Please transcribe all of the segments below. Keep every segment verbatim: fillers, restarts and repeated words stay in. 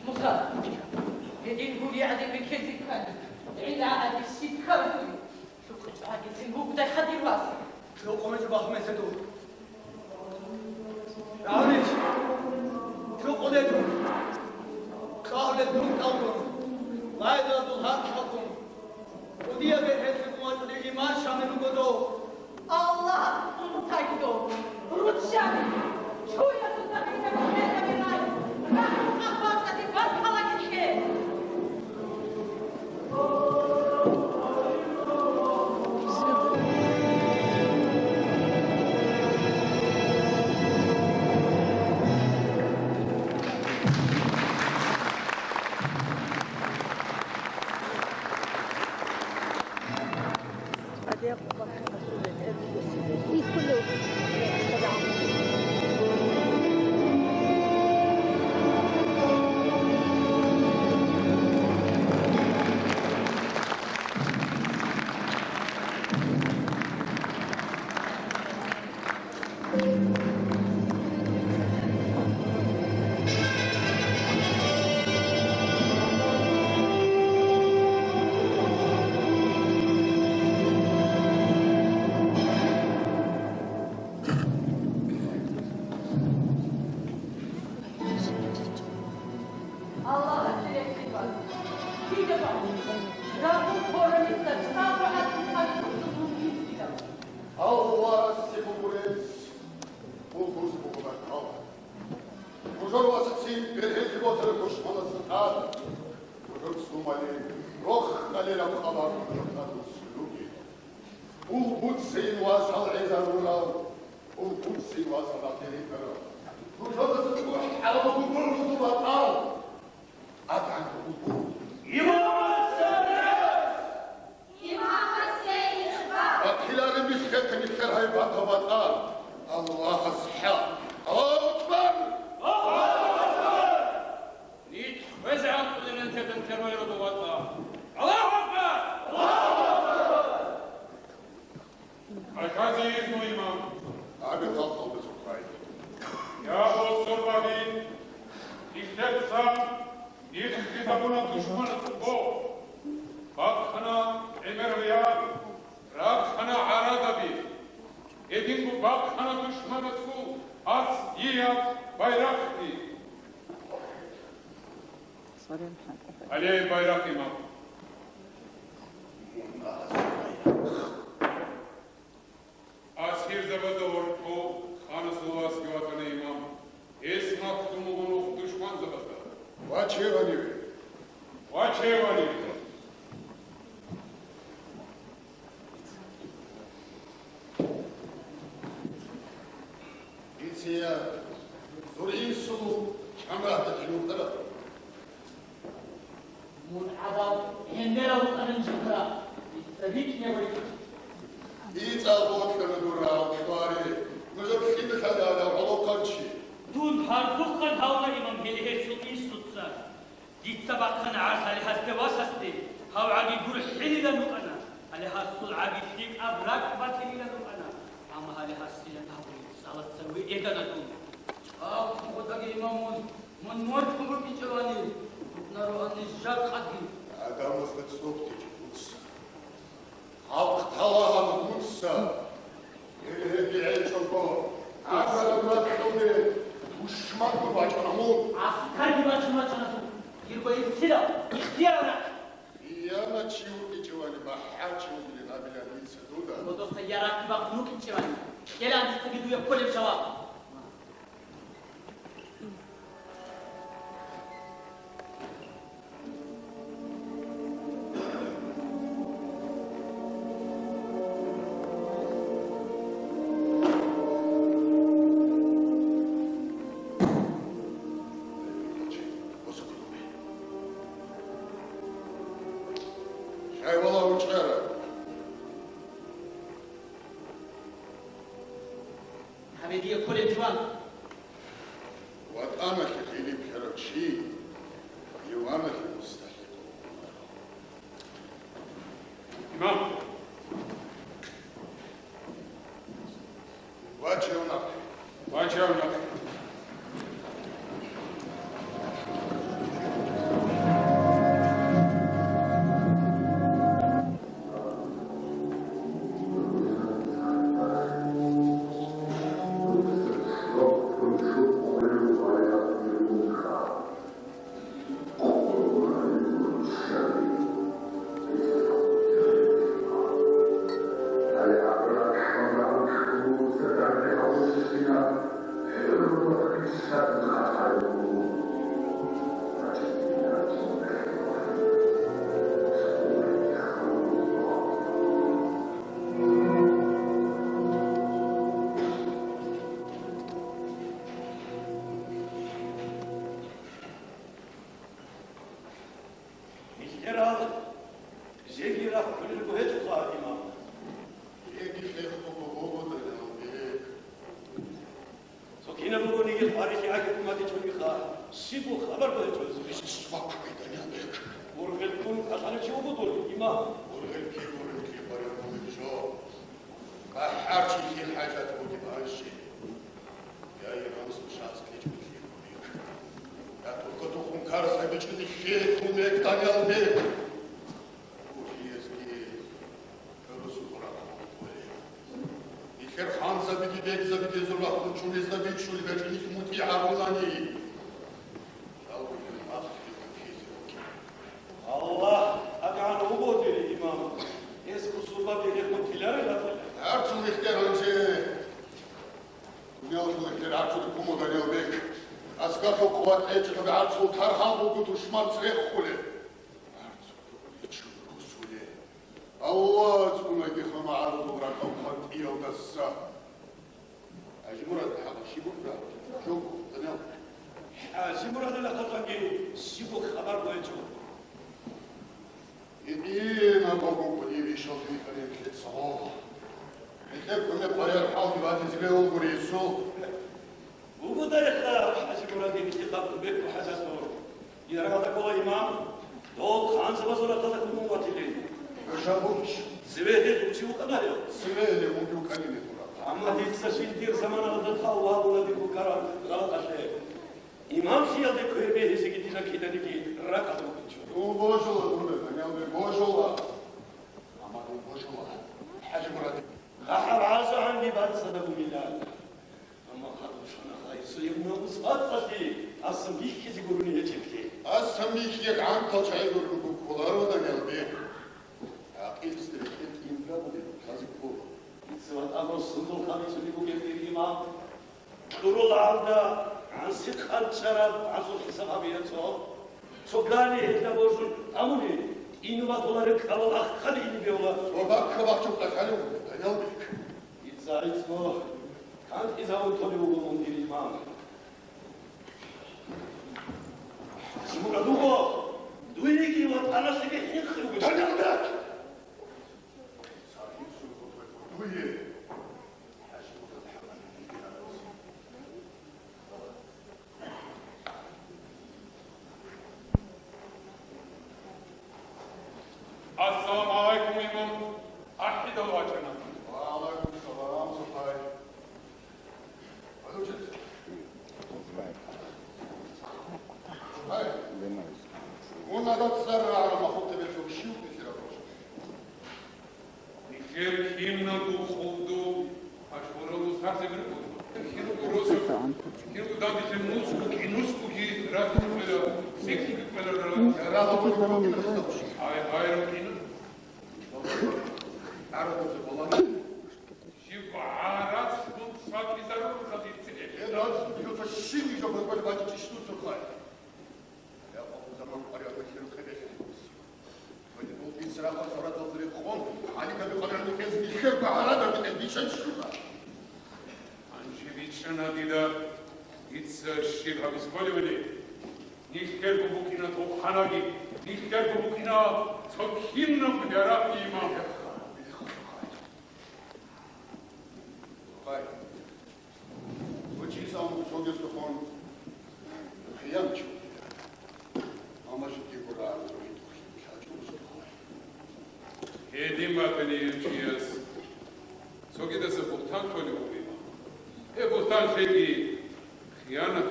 Муса, гьедин гури гӀадин бекерзиккани, гӀила гӀади щиб ккарухъули? ЛъукъичӀ гьагицин гугдай хадирвас. ЛъукъумичӀ бахмесету. Рагьунич, лъукъулел дун, кьагьулел дун кьалгун, лайдал дул гьаркьалгун, кӀудияб бергьенлъун вачӀунев иман щамил руго дов. Аллагьас цӀунутаги дов, руччаби, чуясул дагӀида бихьедаби рай, рахӀму къаббалцӀаде баркалаги кье. Аллагьасде рекъон баз, дида бан, рагъул хвараниса цӀакъ гӀадин хъалхьулъун мумкин дида. Аллагьасе бугурец, бугуз бугурал. Нужер васасин бергьенлъи боцараб душманасда тӀад, нужер сумали рохалилаб хабар нужер тӀад руссун ругел. Улбуцин васал гӀезарурал, улбуцин васал гӀезарурал. Нужер цӀухӀалаб бугур нужер ватӀан. Имамас! Имамас! Бахъиларин биххехъе нилъер гьайбатаб ватӀа. Аллагьас хӀа-, Аллагьу акбар! Аллагьу акбар! Нилъ хвезе анцӀулел нилъеда нилъер гьайбатаб ватӀа. Аллагьу акбар! Аллагьу акбар! Хъажазе изну, имам. Абе халкъалда цохъай. Я босор багьи, нилъеца нилъ хизабуна душманасул бо. Бахъана гӀемер ваяр, рахъана гӀарадаби. Гьединго бахъана душманасул асдияб байрахъги. Гьале байрахъ, имам. Асирзабазда гьоркьов ханасул васги ватана, имам. Гьес махтун буго нух душманзабазда. Ваче гьаниве. Ваче гьаниве. Дица я дур инсул чамрагьда хӀинкъараб. Мун гӀадаб гьенерал вукӀанин жиндира, дица рикӀкӀине гьорикьа. ИцӀал бокьана дур рагӀалде баре, нужер лъималъалда гӀолохъанчи. Дун гьардухъан гьавна, имам, гьеле гьесул инсуца. Дица бахъана гӀарс гьале гьасде васасде, гьав гӀаги гурхӀилилан рукӀана, гьале гьасул гӀаги лъикӀаб ракӀ батилилан рукӀана, амма гьале гьасилан гьабулел цӀалаца вегӀедана дун. ЧӀахъ гъодаги, имам, мун, мун морхун рукӀинчӀевани, рукӀунароан ниж жакъаги. ГӀадамазда цӀухъги буца. Халкъ талагьана дуца. Гьеб-гьебги гӀечӀого, гӀагарлъуде душман бачӀана мун. ГӀаскарги бачун бачӀана дун. Дирго ирсилал ихтияр рахъ. Иана чи вукӀинчӀевани, бахӀарчи вугилин абилан дица дуда. Кодоса яракки бахъун вукӀинчӀевани, кьела дицаги дуе кколеб жаваб. Шайвала учӀара. Гьабе дие кколеб жуван. ВатӀаналъе гӀилим ккарав чи диваналъе мустахӀикъ вукӀунаро. гьечӀониха, щибго хабарго гьечӀо. Иш свакъги, Даниялбек. Ургъелккун кӀалъалев чи вуго дур, имам? Ургъелккин, ургъелккин барев вугев жо. БахӀарчи хир хӀажат бугеб гьанже. Я Иран сушац кечӀун хир кумек. Я турка тухум карас гьабичӀони хир кумек, Даниялбек. Гьезги росулъ рахъун кколел. Нилъер ханзабиги бегзабиги гьезул рахъун чӀунезда бичӀчӀулеб гьечӀо нилъ мутӀигӀ гьарунани. Жалго, нилъ ахирги ккезе ругел. Аллагь тӀадегӀан вуго, дир имам. Гьес бусурбаби рехун теларел гьатӀила. ГӀарцул рехтер гьанже. Дуниялалъул рехтер гӀарцул рехун буго, Даниялбек. Аскаралъул къуват гьечӀелъул гӀарцул тархъан буго душман цӀехулеб. Аллагь цӀунаги хама гӀарудул ракӀал хъантӀиялдаса. ХӀажимурад, хӀакъ щиб бугеб? Жо, Даниял. ХӀажимурадил хатӀаги щибго хабар гьечӀо. Гьединаб буго кӀудияв ишал хӀинкъараб лъецӀго. Гьелъе кумек къваригӀел хӀалги батизе бегьулгури гьесул. Бугодайха, ХӀажимурадил, нилъехъа кумекалъул хӀажат буго. Ярагъалда ккола имам, дол ханзабазул рахъалда кумек ватилин. Жабурч. Цеве гьезул чи вукӀана гьев? Цеве гьев вукӀана гьев. Амма дица жиндир заманалда тавбу гьабула дир букӀараб гъалатӀалъе. Имамлъиялде квер бегьизеги дила киданиги ракӀалда вукӀинчӀо. Дун божула, дун, Даниялбек, божула. Амма дун божула, ХӀажимурад. ГъахӀаб гӀаза гьанги бацӀцӀадаб бугила. Амма хадуб шана хайсулеб намус бацӀцӀалъи, асан бихьизе гурони гьечӀеблъи. Асан бихьизе гӀантал чагӀи гурони кколаро, Даниялбек. ГӀакъилисда рекъел кӀинаб бугеб, кази ккола. Дица ватӀаго сундул хабицунеб бугеб дир имам. КьурулгӀалда гӀанси къанчӀараб гӀазул хӀисаб гьабиялъо. Цо гани гьелда божун тӀамуни, тӀинул батулареб кӀалал ахъ хъали ине бегьула. Цо бакка бахчун къачалев, Даниялбек. Дица гӀицӀго кантӀизавун толев вуго мун, дир имам. Мурад вуго, дуеги ватӀаналъеги хӀинкъи буго, Даниялбек! Ассаламу гӀалайкум, имам. АхӀидал вачӀана. Ва гӀалайкум салам, Сухай. Гьай, мун гьадаб цӀар рагӀараб махлукъ гьеб гьечӀо, щив бихьараб росулъ? Нилъер киналго хъулдул машгьурав устарзабин руго. Кин уросу, кин удабилъун нусго, кин нусгоги ратун кквела, цӀикӀкӀун кквела. Гьай, гьай, рукӀина. Жив гӀарац гьунцӀ бакӀизарулха дица. Гье, рацӀцӀ, жо щиб жо гьоркьоб бачӀичӀищ дуца хъвай? Я къавм заман къваригӀел хирухъе бехӀин. Валидул дица рахъал сураталда рехун, гӀалимзаби къваригӀел кьезе нилъерго гӀарац битӀе бичӀчӀанщуха. Гьанже бичӀчӀана дида, дица щиб гьабиз кколевали. Нилъерго букӀина тӀокӀанаги, нилъерго букӀина цо кинабго ярагъ имам. Гъай. Гьучи цӀалун цогидасан хиянчи вукӀина. Амма жиндирго рагӀаби лъачӀун цохъо. Гьедин батани гьев чияс цогидаса бугьтан кколев вугин. Гьеб бугьтан лъеги хиянат.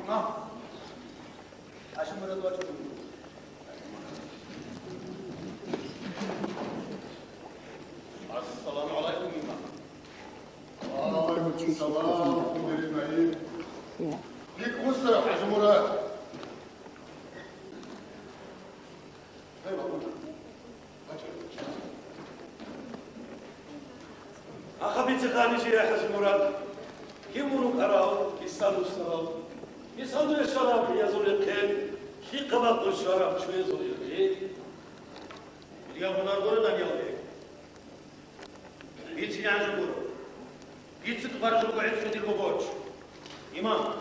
Имам, гьашимурад вачӀун. Ассаламу гӀалайкум, имам. Ва гӀалайкум салам, Умер Ибрагьим. Бикъуса, ХӀажимурад. Ахабица ханичи, я ХӀажимурад, кин мун вукӀарав, кисан вуссарав, кисан дуе щвараб гьезул рехъен, лъихъа бакъулъ щвараб чуязул рехъен? Илгьа гьунар гуро, Даниялбек. БицинегӀан жо гуро. Дица тӀубараб жо гӀицӀго дирго борч. Имам,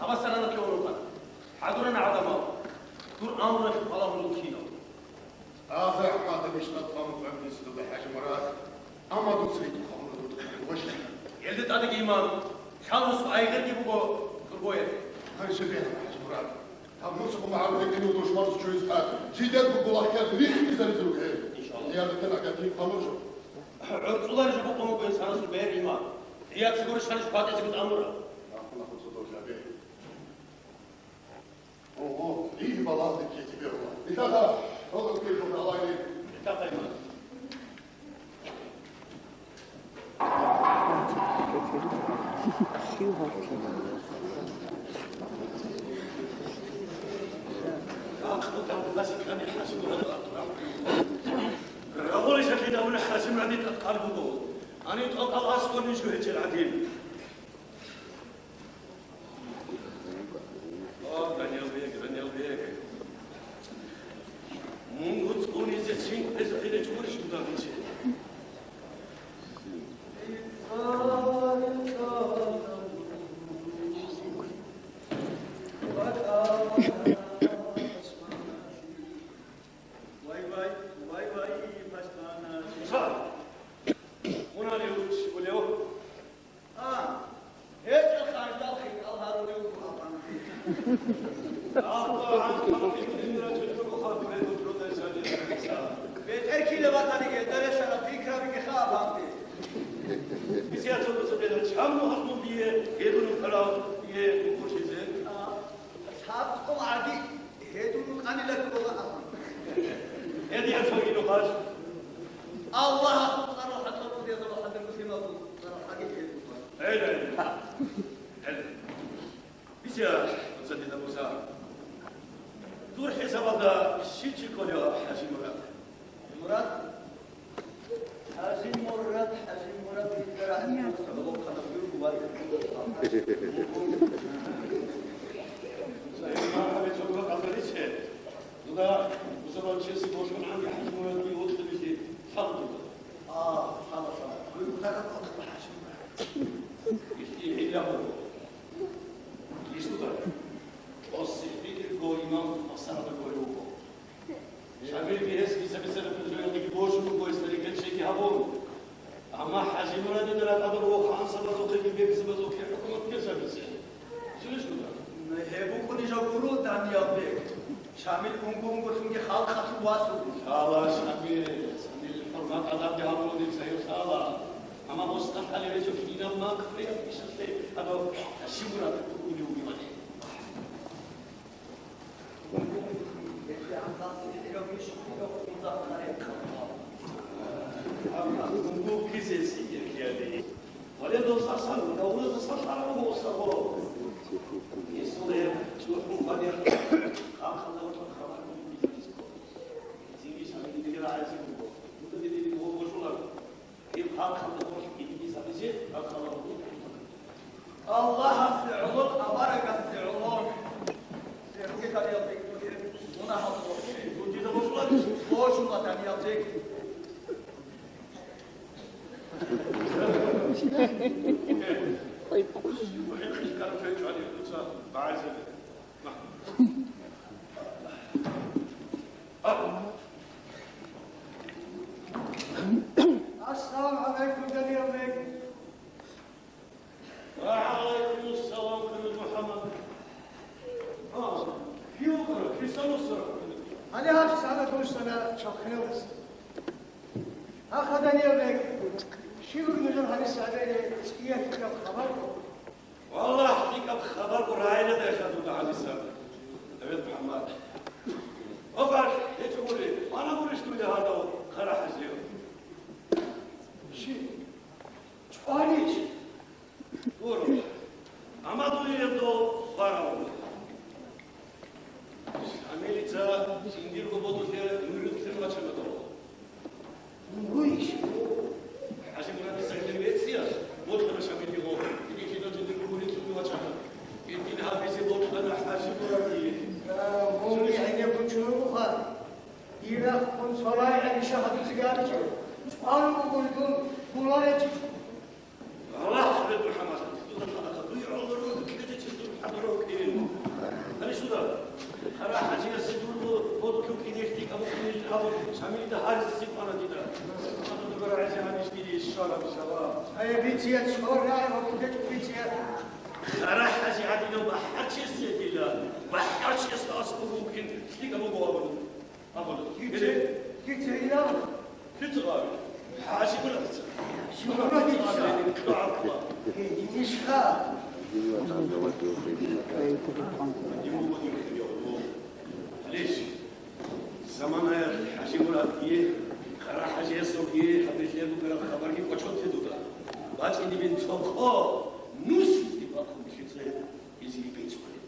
гьаб асарана кеврухъан. ХӀадурана гӀадамал. Дур амралъ балагьун вукӀинав. Аза гьаб мишнат къамукъ гӀемерисезда, ХӀажимурад, амма дуца ритӀухъ гьабуна дур тӀад гъоща. Гьелда тӀадеги, имам, лъалрусго айгъирги буго дургояб. Гьанже бегьа, ХӀажимурад. Гьаб нусго магӀарулеб гьенив дошманас чуриз тӀад жидер буго лагъиялъ рихьизаризе ругел. Иншаллагь. Нияталда агатин хъалур жо. ГӀорцӀуларищ букӀун буго инсанасул бер, имам? Гьияца гурищ гьаниж хватӀизегун амура. Нахъа-нахъа цо дов жабе. Ого, лихьи балагьди ккезе бегьула. Битаха, гьоркьоб ккечӀого гьалайли. Битаха, имам. Рагъулищ ахӀи, давуна ХӀажимурадил тӀад къан буго. Гьанив тӀокӀал аскӀор ниж гьечӀел гӀадин. О, Даниялбек, Даниялбек. Мун гуцӀкъунизе цин кьезе гьечӀо гурищ дуда гьечӀел? Вай, вай, вай, вай, пашмана. Муса! Муна лев, лев. А, гьечӀел хъанждал хикъал гьарулев вуго гьаб бакӀалде. Аллагь, гьанже рачӀунго хабуре гьудродай жанир. БетӀер ккела батаниги, гьелда релълъараб пикрабиги хаб бакӀалде. Бицеяцалдаса бела чаму гьазмун дие гьедун рукӀарал дие рукӀулъизе? А, лъабкъо гӀаги. Гьедун рукӀанила ккола абун. Гьедин цоги нухалъ. Аллагьасул цӀарал хӀатӀал кӀудиязул хӀадур муслимазул цӀарал хӀагиб гьедун. Гьел, гьел. Гьел. Бицея, оцадида Муса. Дур хӀисабалда щив чи кколев ХӀажимурад? Мурад? ХӀажимурад, ХӀажимурад, ХӀажимурад. Дуда бусурбанчиясе божун гьанги ХӀажимурадги вокьулеб лъала дуда. А, лъала, лъала. Гьур кутакаб вокьула ХӀажимурад. Ихтияр буго. Ишдуда. Осихъилго имам Масарада гурев вуго. Шамилги гьес бицабицараб жоялдеги божун буго, гьесда рекӀел чеги гьабун. Амма ХӀажимурадида ракӀалда руго ханасабазухъеги бегасабазухъе хӀукумат ккезабизе. Цо иш буго. Гьеб букӀунеб жо гуро, Даниялбек. Шамил унго-унголъунги халкъалъул вас вуго. Лъала Шамил, Шамил хӀурмат-адабги гьабула дица гьев лъала. Амма мустахӀали гьечӀо кинаб макру ишалъе, гьадав ХӀажимурад букӀунев вугевали. Аллагьасе гӀоло, аварагасде гӀоло. Мунагьал божула, Даниялбек. Ассаламу гӀалайкум, Даниялбек. Ва гӀалайкумуссалам, хирияв МухӀаммад. А, кив вукӀара, киса мусара? Гьале гьаб сагӀат бусана чахъинавас. Гьаха, Даниялбек, щиб буго нужер гьаниса гӀемераб цӀияб хабар? Валлагь, лъикӀаб хабарго рагӀиладайха дуда гьаниса, Давид МухӀаммад. Гьобар гьечӀо гури, вана гурищ дуе гьадав хъара хӀажияв? Щиб? ЧӀванищ? Гуро. Амма дуе гьеб дов хварав. Шамилица жиндирго бодулъе муьрилъун вачана дов. Гуро иш? ХӀажимурадица гьеле вецциял бокьана Шамилги гъо. Киде-кидал жиндирго муьрилъун вачана. Гьедин гьабизе бокьана ХӀажимуради. А, муни гьениб бучӀун буго. Ирахъун цо рагӀи гьабиша гьабизе гьабичӀо. ЧӀван буго дун, гуро гьечӀищ. Аллагь, Давид МухӀаммад, дуда хадур, дуе гӀоло руго кьезе чи дур хадур вукӀин. Гьанив суда, хъара хӀажиясе дур Кинехтик абухъунел абун, Шамилида гьаризе цӀикӀкӀана дида. Дуга рагӀизе гьаниш диде щвараб шала. Гьая, биция, цо рагӀи гьабун гьечӀо, биция. Хара ХӀажи гьадинав бахӀарчиясе дила, бахӀарчиясда аскӀов вукӀин лъикӀаб буго абуна. Абуна. Кице, кице ила? Кице гъави? ХӀажи буна. Шугьра дица. Ишха. Леш. Заманаялъ ХӀажимурад дие, Хара ХӀажиясул дие гьабилеб бугеб хабарги кӀочон тедуга. БачӀинебин цо къо, нусилъе бахъун лъицӀе гьезие бецӀулеб.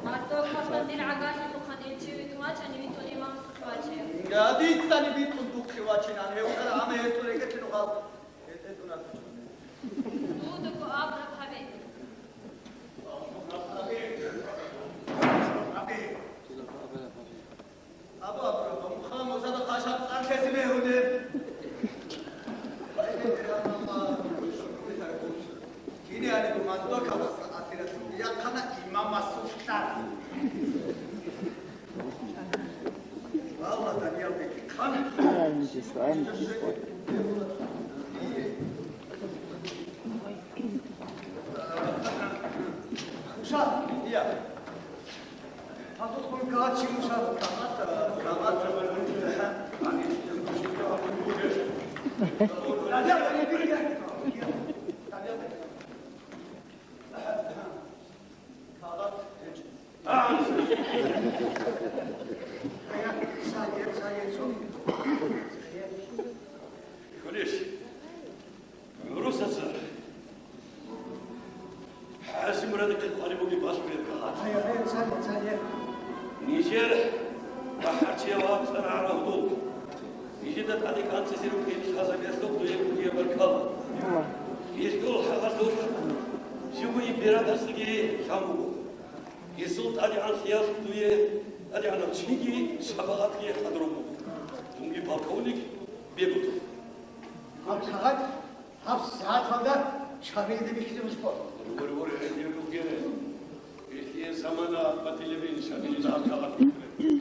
Гьардов хвалъан дир гӀагарлъи тухъан гьев чи витӀун вачӀани, витӀун имамасухъе ваче. Дица битӀун духъе вачинан, гьев ккара, амма гьесул рекӀелъе нухал гьетӀе дунат. Дудаго абраб гьабе. Абу Абрагьам, мухъа музада хъашаб цӀар лъезе бегьулеб. Кине гьаниб мандур каласа асират яхъана имамасул лъар. Валла, Даниял бекӀ, хъана. Уша, я. Росаца. ХӀажимурадихъе хъвалеб бугеб балъ бугеб кагъат. Нижер бахӀарчияв вацӀцӀадаб гӀагьлу. Нижеда тӀаде кӀанцӀизе рукӀин лъазабиялъухъ дуе кӀудияб баркала. Гьелъул хӀакъалъулъ живго императорсаги лъан буго. Гьесул тӀадегӀанлъиялъ дуе тӀадегӀанав чиги шапагъатги хадур буго. Дунги полковник Бегутов. Гьаб сагӀат, гьаб сагӀаталда Шамилида бихьизабулъ. Гьур, гьур, гьур, гьур. Гьелъие замана батилебин Шамилида гьаб сагӀат бихьизабулъ.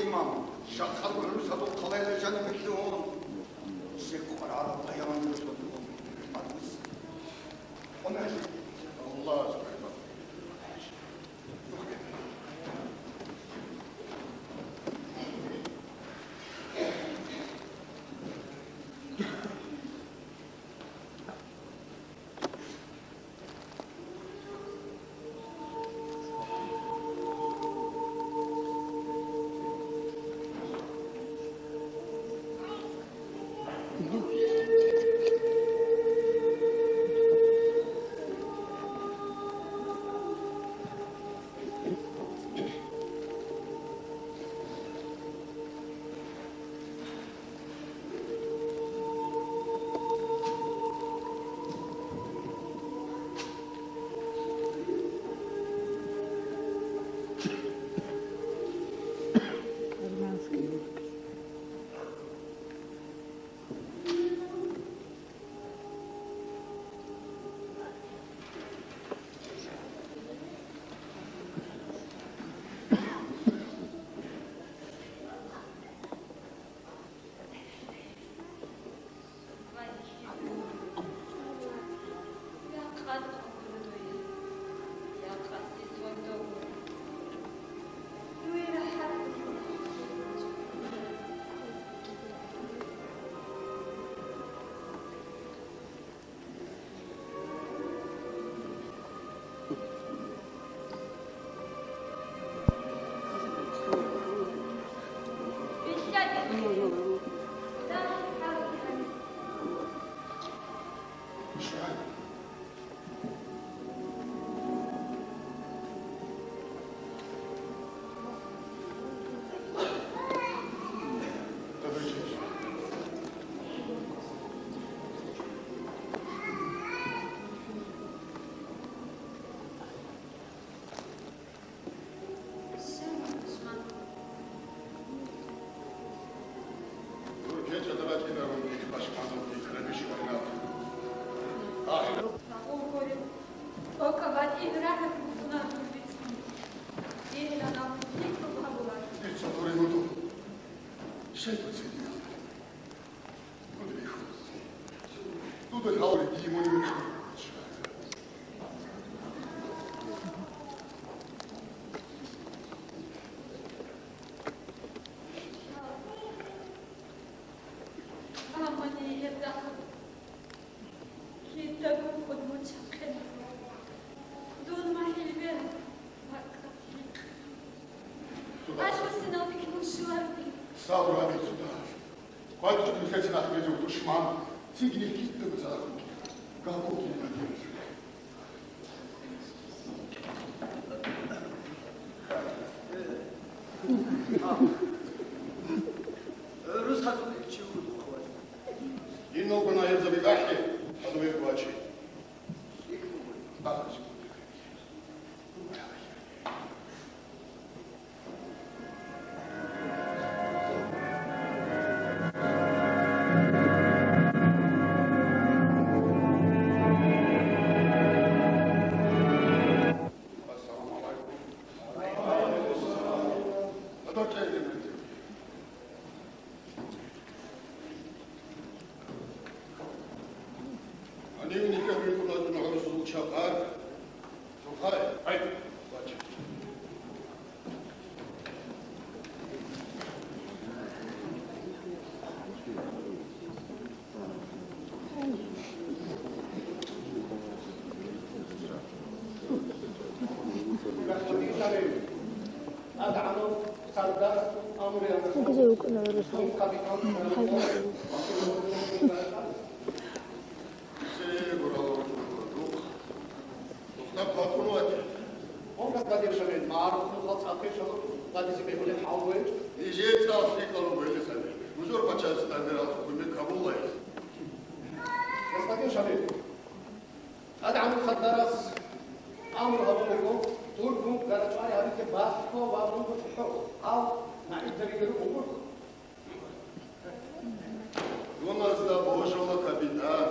Имам, шахъал гӀурусадул хъалаялда жаниб лъугьун, цикъ къваригӀараб къиямалда Аллагьу акбар. Рагьаб букӀуна дур бицун. Динилан абун, пикру гьабула. Дица гьоригьуду. Щай дуца гьабула? Гьудулихъ. Дуда гьаври димуни вукӀа. Амма гьеб дахъал кидаго хъуд мун чакъе. Дун магьил бер, бакъ. Ачбасиналдеги мун щвеларо дир. Сабур гьабе, цӀуда. КъватӀичӀо нилъеца нахъ гьезул душман, цинги нилъ кидаго цадахъ вукӀина. Галкуги гьадин. ГӀурус хӀатӀулев чи вуго духъ вачӀун? Иналго нагӀил забитӀахӀе, хӀадубе ваче. Гьанив никӀа бикьуларин гӀурусул чапар. Тухай, гьай, бача. Нижер цӀалъи кколеб гьеле гьаби. Нужер пачалъ стандарталъ кумек гьабула гьес. Господин Шамил, ТӀадегӀанав сардарас амру гьабун буго, дургун гарачӀвари гьабизе балъго ва мунго чӀухӀо, гьав нагӀидзабиги рукӀун гурхъ. Дуназда божула капитан.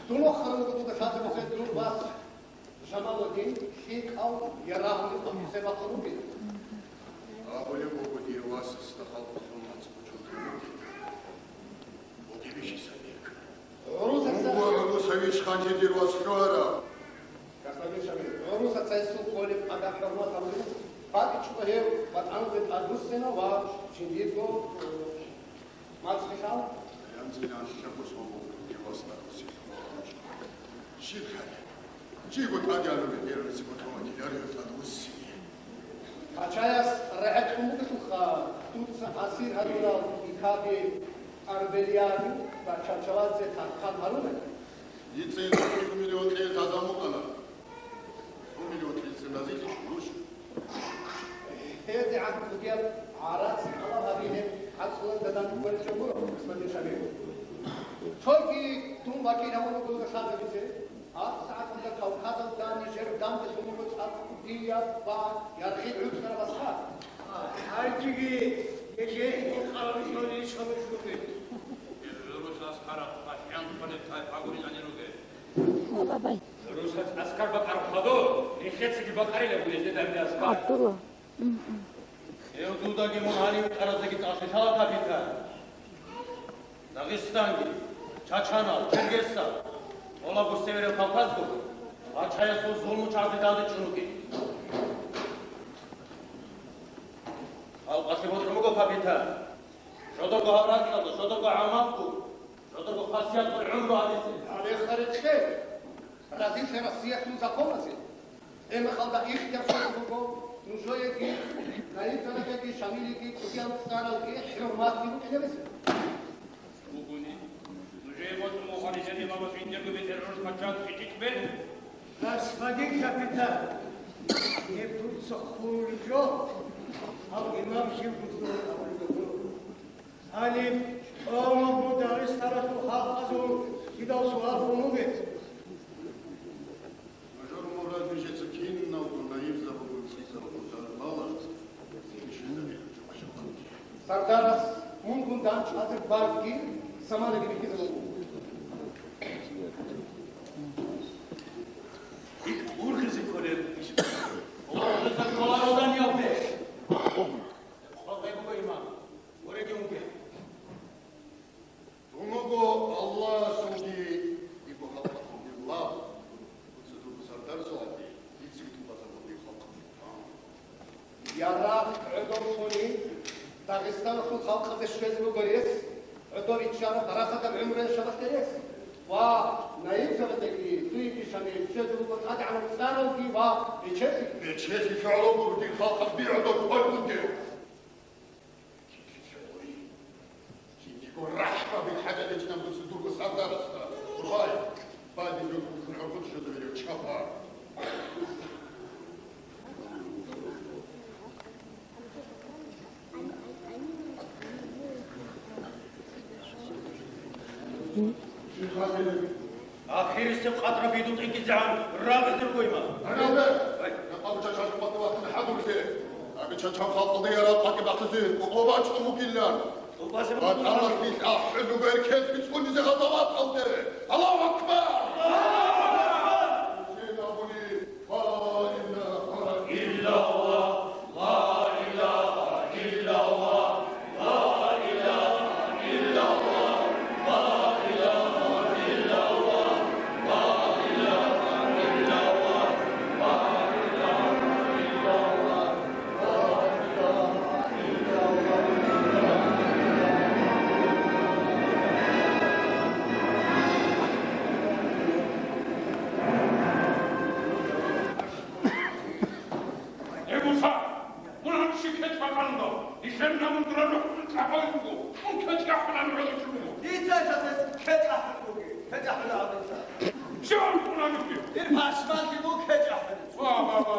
Дун вахъарав вуго дуда лъазабизе дур вас Жамалудин лъикӀав ярагъли къабузе бахъун вугин. Абулеб буго дир васасда халкъалъул мацӀ гьучӀулъун вугин. Бугебищ гьесаб бихьа? ГӀурусаца... Буго гӀурусавищ хъанчи дир вас хьварав? Гасабир Шамил, гӀурусаца гьесул кколеб адаб-хӀурмат гьабулеб, батӀичӀого гьев батӀанзе тӀадвуссина ва жиндирго, э, мацӀ хилъана. Янзил анлъабго соналъул дир вас тӀадвуссин хьварав. Щиб хӀалеб? Чиго тӀаде гьарулеб, гьев гьесиго тӀолатиларо гьев тӀадвуссине. Пачаяс рагӀи кьун бугелъулха, дуца асир гьарурал Икаби Арбелиани ва Чавчавадзе тархъан гьарулел. Дица гьесие цо миллион кьезе гӀадамал кьана. Цо миллион кьезе разилъищ нуж? ГьедигӀан кӀудияб гӀарац тӀалаб гьабизе гӀакълуялда данде кколеб жо гуро, господин Шамил. Цоги дун вакил гьавун буго лъазабизе. ГьабсагӀаталда Кавказалда нижер данделъун буго цӀакъ кӀудияб ва яргъи гӀуцӀараб аскар. Гьанжеги нижер икъараб жо риччалел ругел. ГӀурус аскаралъ бахӀиянхъулеб тайпа гурин гьанир ругел. О, бабай. ГӀурусаз аскар бакӀараб хадур, нилъецаги бакӀарилаб гьезда данде аскар. ГӀабдулла. Гьев дудаги мун гьанив тӀаразеги цӀалъилъала, капитан. Дагъистанги, чачанал, чергесал, тӀолабго Северный Кавказго пачаясул зулму чагӀазде далдечӀун ругел. Халкъалъе бокьун буго, капитан. Жодорго гьаб ракьалда, жодорго гӀамалго, жодорго хасиятго гӀумру гьабизе. Гьале, харехъе, разилъе Россиялъул законазе. Гьеб мехалда ихтияр цо буго, нужееги, Наибзададаги, Шамилиги, кӀудиял цӀаралги хӀурматги букӀине гьезие. Бугони, нужее бокьун буго нижер имамас жиндирго бетӀер гӀурус пачалихъ ичӀичӀ бер. Господин капитан, гьеб дуца хъулулеб жо, гьав имам жив вугев абулеб буго. Гьаниб тӀолабго Дагъистаналъул халкъазул кидал суал гьабун бугеб. Нужер мурад нижеца киналго наибзабазул цӀикӀкӀараб дарбала. Сардарас мунгун дандчӀвазе баркьги саманаги бихьизабун буго. Дагъистаналъул халкъалде щвезе буго рес, гӀодов иччараб парахатаб гӀумруялъ шабагъ рес. Ва наибзабаздаги, дуеги Шамил, щвезе буго тӀадегӀанаб цӀаралги ва бечелъи. Бечелъи лъугӀалаго, дир халкъалъ би гӀодов кӀвар бугев. Жиндирго рахӀмабил хӀажат гьечӀинаб дуца дурго сардарасда. Гъай, бадиб рукӀун гӀурхъулъ щвезабирев чапар. Ахирисеб къадраб идул тӀекӀизегӀан рагъизе ругойма. Гьаралде! Ай! Ракъа чачал хӀуматда вахъине хӀадурлъе. Аби чачал халкъалда ярал къватӀиб бахъизе къо бачӀун вугилан. ВатӀаналъ ахӀулел руго эркелъ бицунизе гъазаваталде. Аллагьу акбар! Аллагьу акбар! Ла илагьа иллаллагь, ла илагьа иллаллагь, ла илагьа иллаллагь, ла илагьа иллаллагь, ла илагьа иллаллагь. Гье, Муса, мун гьанже кечӀ бакӀалда, нилъер намун дура рухӀ чӀахӀал буго, мун кечӀ ахӀулан гӀодов чӀуго. Дица жагьес кечӀ ахӀул бугеб, кечӀ ахӀула гьабица. Щив гьанкъуланиги? Дир пашманлъи буго кечӀ ахӀулеб. Ва, ва, ва.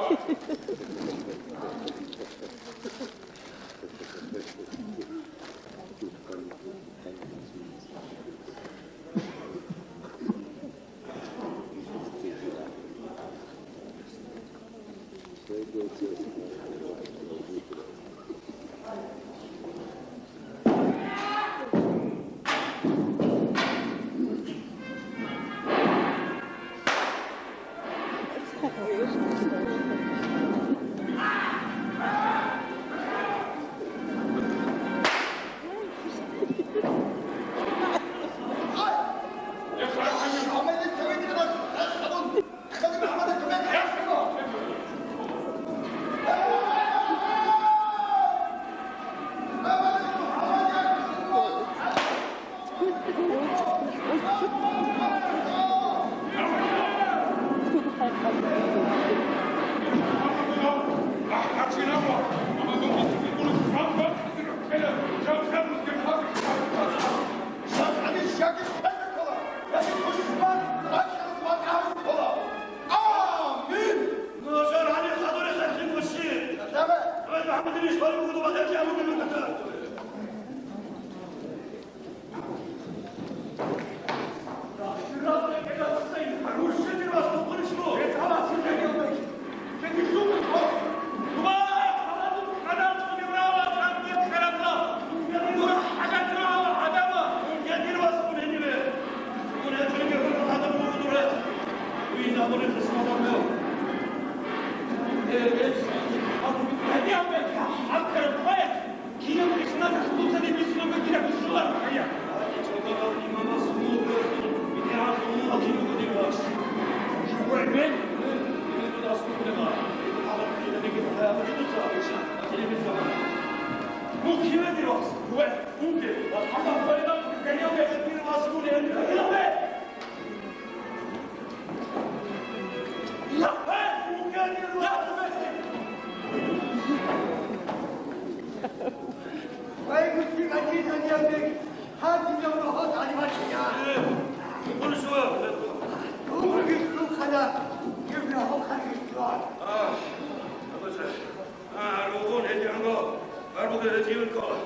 Гьарбуге гьечӀеб ккола.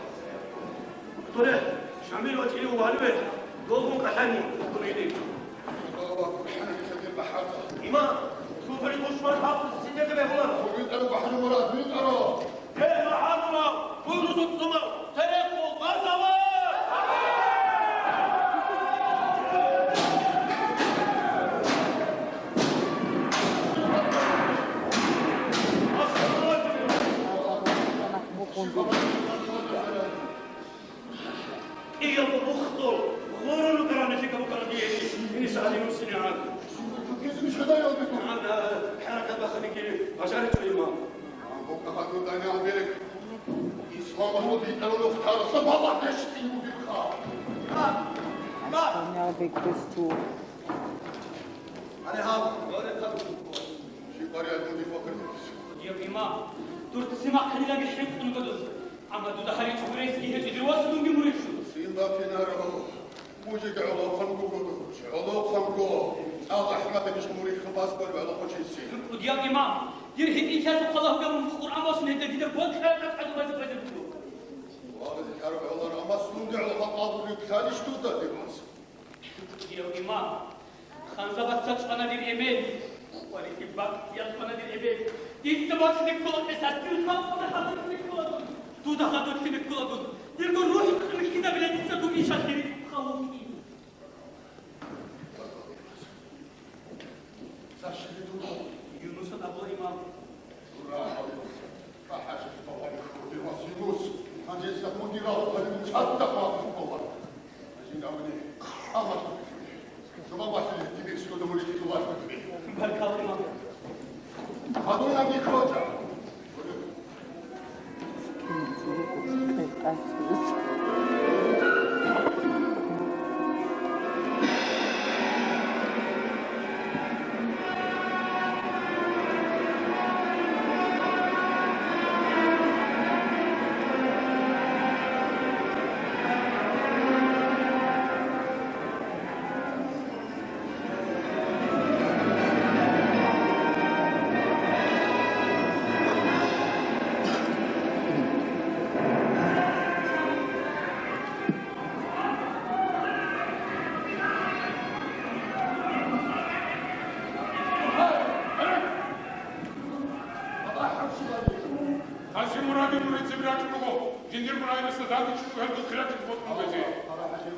Торе, Шамил вачӀине вугьалеве, долгун кӀалъани гьунили. Имам, султани душман халкъ сидеде бегьуларо. ВитӀаро, БахӀарул Мурад, витӀаро! Гье, МахӀарулав, гьурусул цӀумал, церехъул базала! Кьияб рухтул гъорун ругеранилъи гьабукъана дие, Инис ГӀали Мусинигьан. Гьанна хӀаракат баханиги бажаричӀо, имам. Амма гьадин дайнигӀан берек. Исламалъул битӀарал мухтараса балагь рещтӀин бугебха. Имам! Имам! Аре гьаб, гьоре хъалухъ. Щиб бариалъ муди факъир бугес? Дир имам, дур ццин бахъинилаги хӀинкъун буго дун. Амма дуда гьаричӀого ресги гьечӀо, дир вас дунги мурид щун. Ццин бахъинарав. Мужик гӀолохъанго гуро, гӀолохъанго. ЦӀакъ РахӀматович муридха паспорт гӀолохъо чиси. Кудияв имам, дир гьитӀинлъазухъ Аллагь гамун Къуръан босун гьедин дида бокьа-бокьа гӀадабазе базеб буго. Вагъизе тӀараб гӀолар, амма сунги гӀолохъан къалгъулев лъалищ дуда дир вас? Кудияв имам, Ханзабазда чӀвана дир эмен, къварилъи бакӀ яхъана дир эмен. Дица босизе ккола гьес, дир халкъалда хадурлъи ккола дун, дуда хадурлъи ккола дун. Дирго рухӀ хъвихьизабила дица дун ишалъе рикӀкӀун хъалухъи. Юнусан абула имам. Баркалла, имам. Хасимурадил муридзаби рачӀун руго, жиндир мурагьиласа данде чӀужу гьелдул хирачӀизе бокьун гьезие. Ара, ХӀажи!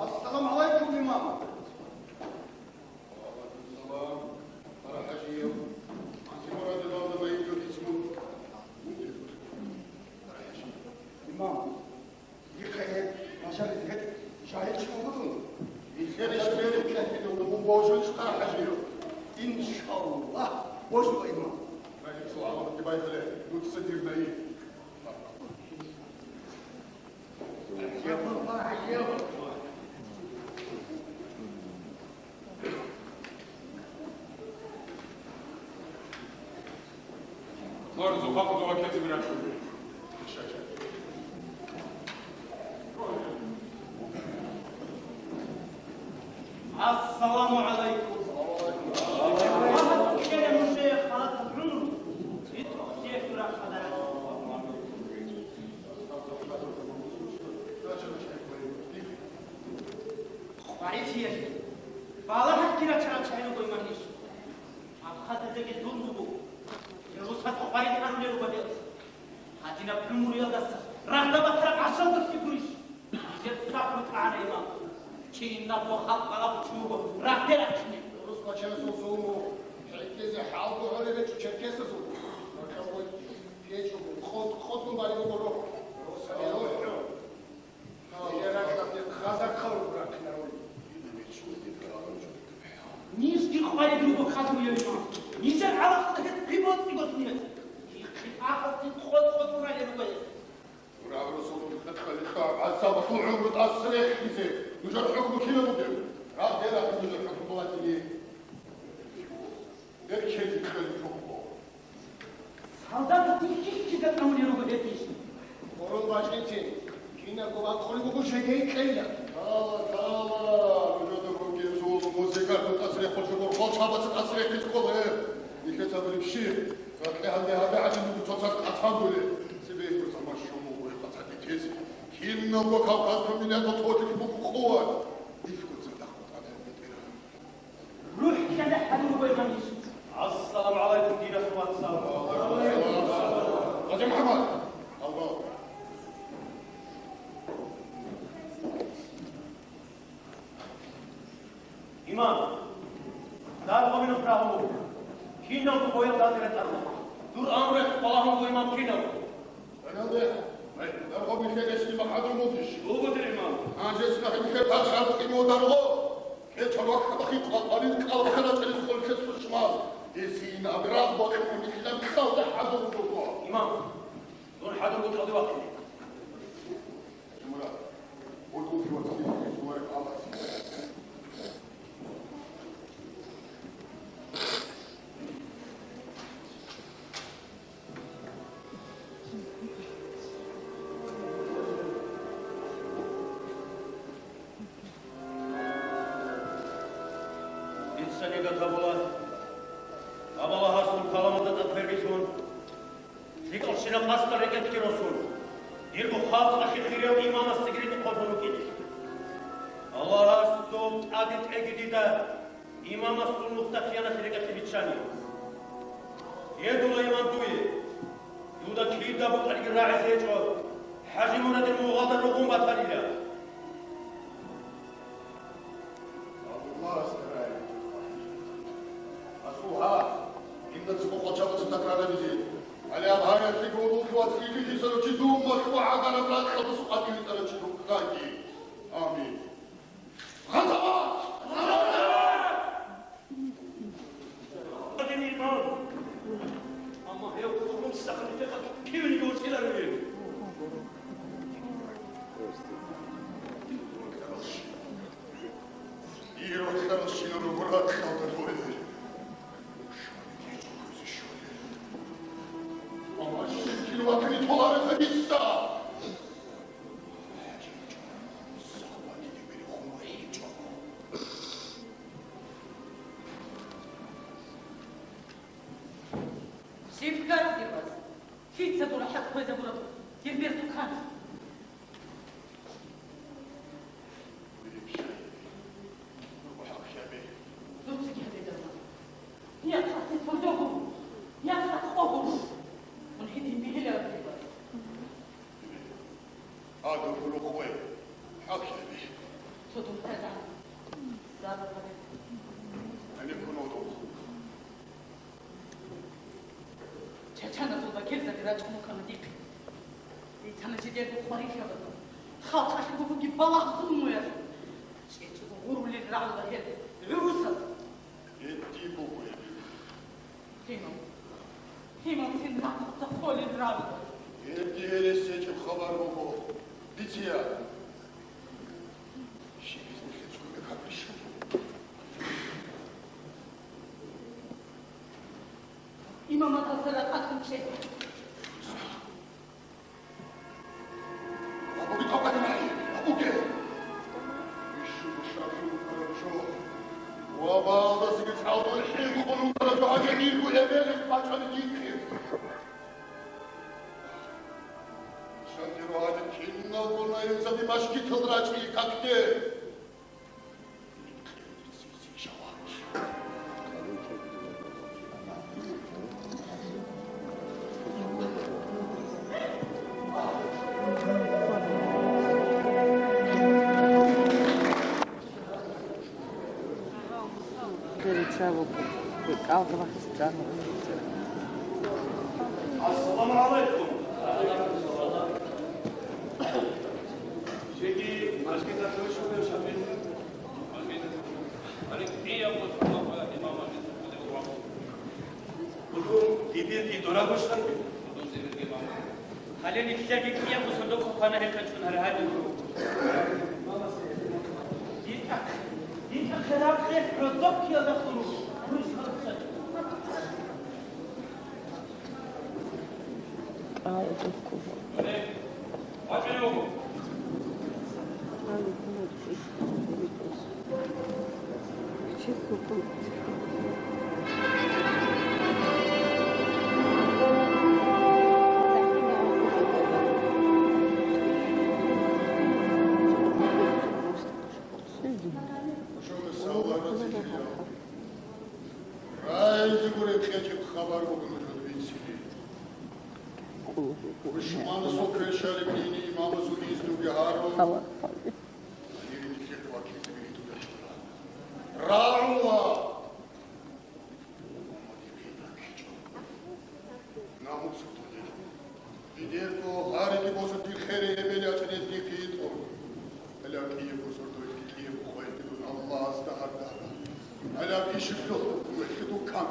Ассаламу гӀалайкум, имам! Ва гӀалайкум салам. Ара, ХӀажи! Хасимурадил муридзаби рачӀун руго. Имам! Дихъе гьеб бажарилъ гьечӀо, жагьил чи вуго дун. Нилъер иш берекь гьечӀо, мун божун иш, ара, ХӀажи? Иншаллагь, божула, имам. Рахица Аллагьги байхъе, дуца дир наиб. Ассаламу гӀалайкум. Аллагьас кьела нужее халатаб гӀумру, ритӀухълъиялъул рахъалда. Къварилъиялъе балагьалъги рачарал чагӀи руго, имам, ниж. Абхазиязеги зулму буго. Гьев росас къварилъи гьарулел руго гьел. Гьадинаб гӀумруялдаса рагъда батараб гӀашалдалъи гурищ? Нижер сахлъи тӀагӀана, имам. Кинабго халкъ балагьун чи вуго рагъде рахъине. Рус пачаясул зулму гӀеккизе хӀалго гьорел гьечӀо черкесазул. Ракьалгъой гьечӀого, къотӀ-къотӀун балеб буго рохь. Росаби рохьо. Нижги къварид руго хадур гьев. Нижер гӀалахъ гьез хъибал цӀигоцин гьез. Хихъи ахъазде къотӀ-къотӀун ралел руго гьез. Дур гӀаврасул хатӀалихъа гӀазабалъул гӀумру тӀаса рехизе нужер хӀукму кинаб бугеб? Рагъде рахъин нужер хӀукму балагьине. Беркеги кьели хӀукму. Солдатасде хихьизе тӀамулел руго гьеб иш. Къорол бачӀинцин, кинабго бакъулеб буго жеги кьейилан. Тала, тала, нужеда ругезул музыкатун тӀасрехъо чӀугур, хъолчабаца тӀасрехъиз ккола гьеб. Нилъеца абулеб щиб? Ракье гьанде гьабе гӀадин буго цоцаз къатан гуре. Цебе гьеб заман щун буго гьеб къатан бетез. Кинабго Кавказалъул миллатал цо чӀужу буго къуват. Дихъго цадахъ къатан бетӀера. РухӀлъизе хӀадур буго имам иш. Ассаламу гӀалайкум, дир вацал. Къази МухӀаммад! Аллагь! Имам! Даргъабилухъ рагьун буго. Киналго боял датӀира тӀаса. Дур амру балагьун буго, имам, киналго. Гьанже цинги хӀинкъи пачал кӀиго даргъо, кӀечал вахъа-бахъи къвакъварин кӀалхъа рачӀинес хъулухъ Гьесин абрагь бокьун кьилан кьалда хӀадур буго. Имам, дун хӀадурго кьалде вахъине. Дица нигат гьабула, Аллагьасул каламалда тӀад квербилъун, лъикӀал щинаб къасда рекӀелъги росун, дирго халкъалъе хирияв имамасдеги ритӀухъ божун вукӀине. Аллагьасул тӀаде тӀеги дида имамасул нухда хияналъе рекӀелъе биччани. Гьедула иман дуе. Дуда кида букӀаниги рагӀизе гьечӀо, ХӀажимурадил мугъалда ругъун батарила. Аллагьасда рагӀи. Асул гьа, инда цо къочабаца такрарабизе. Гьале аб гьаялъе гурулъ ва цӀикӀкӀи хисарав чи дун махьу гӀагараб ракьалдасухъ атӀи витӀарав чи духъанги. Амин. Гъазават! Гъазават! Амма гьев хъумсахъ кивниги ворцӀиларуе. Ирод ралъчинал ракьалда ругел. Амма щиб кин ватани толарев гьадисса. Сибгар дивас, лъица дур хӀакъ хвезабураб, дир бер дукан. Дуцаги гьабе, Дарман. Я хъатӀи тӀурдогу, я хъатӀ къогу. Мун гьедин бигьилараб дивас. Гьадур рухъ ве, хӀакъ гьабе. Цо дун хӀезан. Зарбаде. Гьаниб кун гьудул. Чачаназул бакерзаби рачӀун вукана дихъ. Дицана жидерго хварилъабазул, халкъалъе бугоги балагь зулмуялъул. ЧӀечӀого гъурулел рагӀула гьел гӀурусаз. Гьедин буго гьеб. Гьимал. Гьимал цин рахъуца холел рагӀула. Гьебги гьересиячӀеб хабар буго. Биция. Щибиз нилъер цӀуне каприщ. Имаматалда ракъатун чӀе. Абуги токъадинай, абуге! Ишшуго шархи букӀараб жо. Ва балдасаги цӀалдул хӀинкъун унтараб жо гьаги дирго эбел бачӀани дихъе. Шандиро гьаниб киналго наилзаби машгитал рачӀи какде. Ассаламу гӀалайкум. Жеги машгиталъ щвечӀев шабиз. Гьале кӀиябго имамалъе цӀуде вуго. Гьудул дибирги дора гущтан. Гьале нилъеги кӀиябго сордо хъвана гьекъечӀун гьаргьадин. ДитӀа, дитӀа херакъе гӀодоб киялда хуру. Рагьизего рекъечӀеб хабар буго нужеда бицине. Пушманасул кверщаликьине имамасул изнуги гьарун, гьанир нилъер вакилзаби ритӀулел гьечӀо. РагӀула! Намусалда гьечӀо. Дидерго гьариги босун дир херей эбел ячӀинез дихъе йитӀун. Гьалаб кӀиябго сордоялъги кӀиябго хвалги дун Аллагьасда гьарда гьаба. Гьалаб ишиблъухъ вехьи дуккан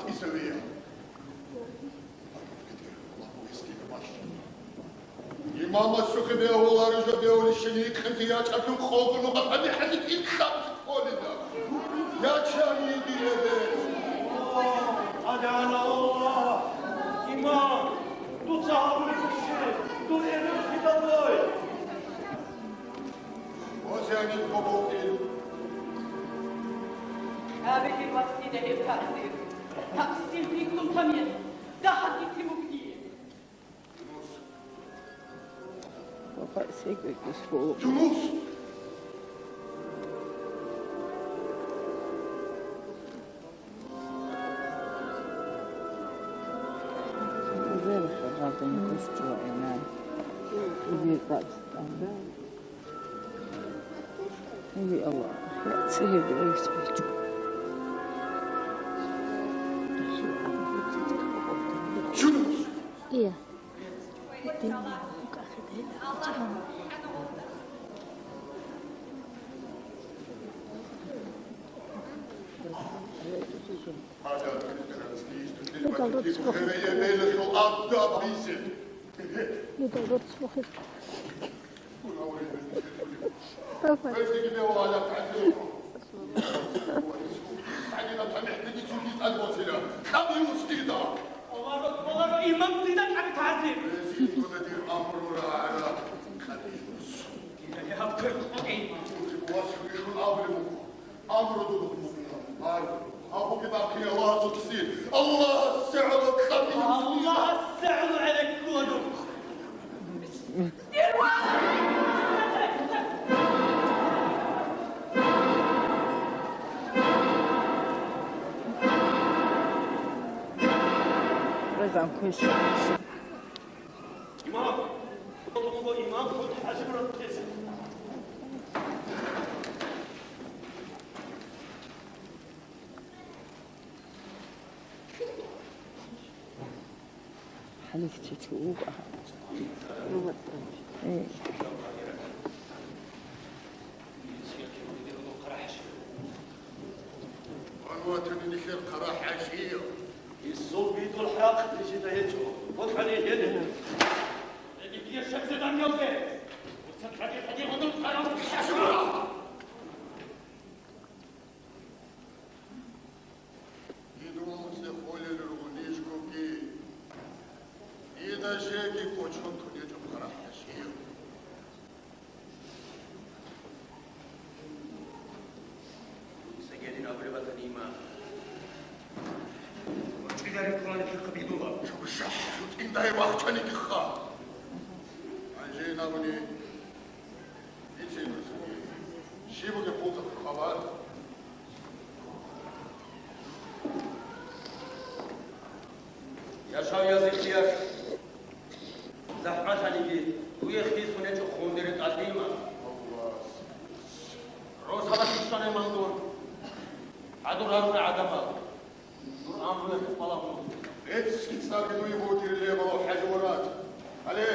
Имамасухъе бегьуларо жо бегьулищин гьикъизе ячӀалъун къолго нугъа тӀаде хӀаликӀин лъабцӀ кколила. Ячани дие бе. Аллагь, Аллагь, имам, дуца гьабулеб щиб, дур эбел хидалдой? Гьозиянин гьоболкьил. Абе дир вас дида гьеб тахсир. Таксир биккун тамихъ, дагьабги тимукьи. Юнус! Юнус! Юнус! Ия. Аллагьас гӀоло кьабил. Аллагьас гӀоло гӀеле ккола. Имам! Имам! ХӀалихьчи чи вукӀа. Э. Ван ватани нилъер ХъарахӀяжияв. Гьесул бидул хӀакъ нижеда гьечӀо. БокьанигӀеле. Эбигияр шабзадан ялде. Уцан хӀади хӀади гъодун къарав хӀашура. Дидул нуцӀи холел руго нижгоги, дида жеги кочон тунечӀо ХъарахӀяжияв. Дуца гьедин абулеб батани, имам. ЧӀидари кколани хихъа бидула. ЖугьутӀиндай вахчанигиха. Гьанже инабуни. Щиб бугеб хутӀа хабар? Яшав язихъиялъ захӀмалъаниги, дуе хисун гьечӀо хун дир тӀадима. Росала хищана иман дун. ХӀадур гьаруна гӀадамал. Дур амруялъе балагьун. Эцги цаги дуе бутӀире лебала, ХӀажимурад. Гьале!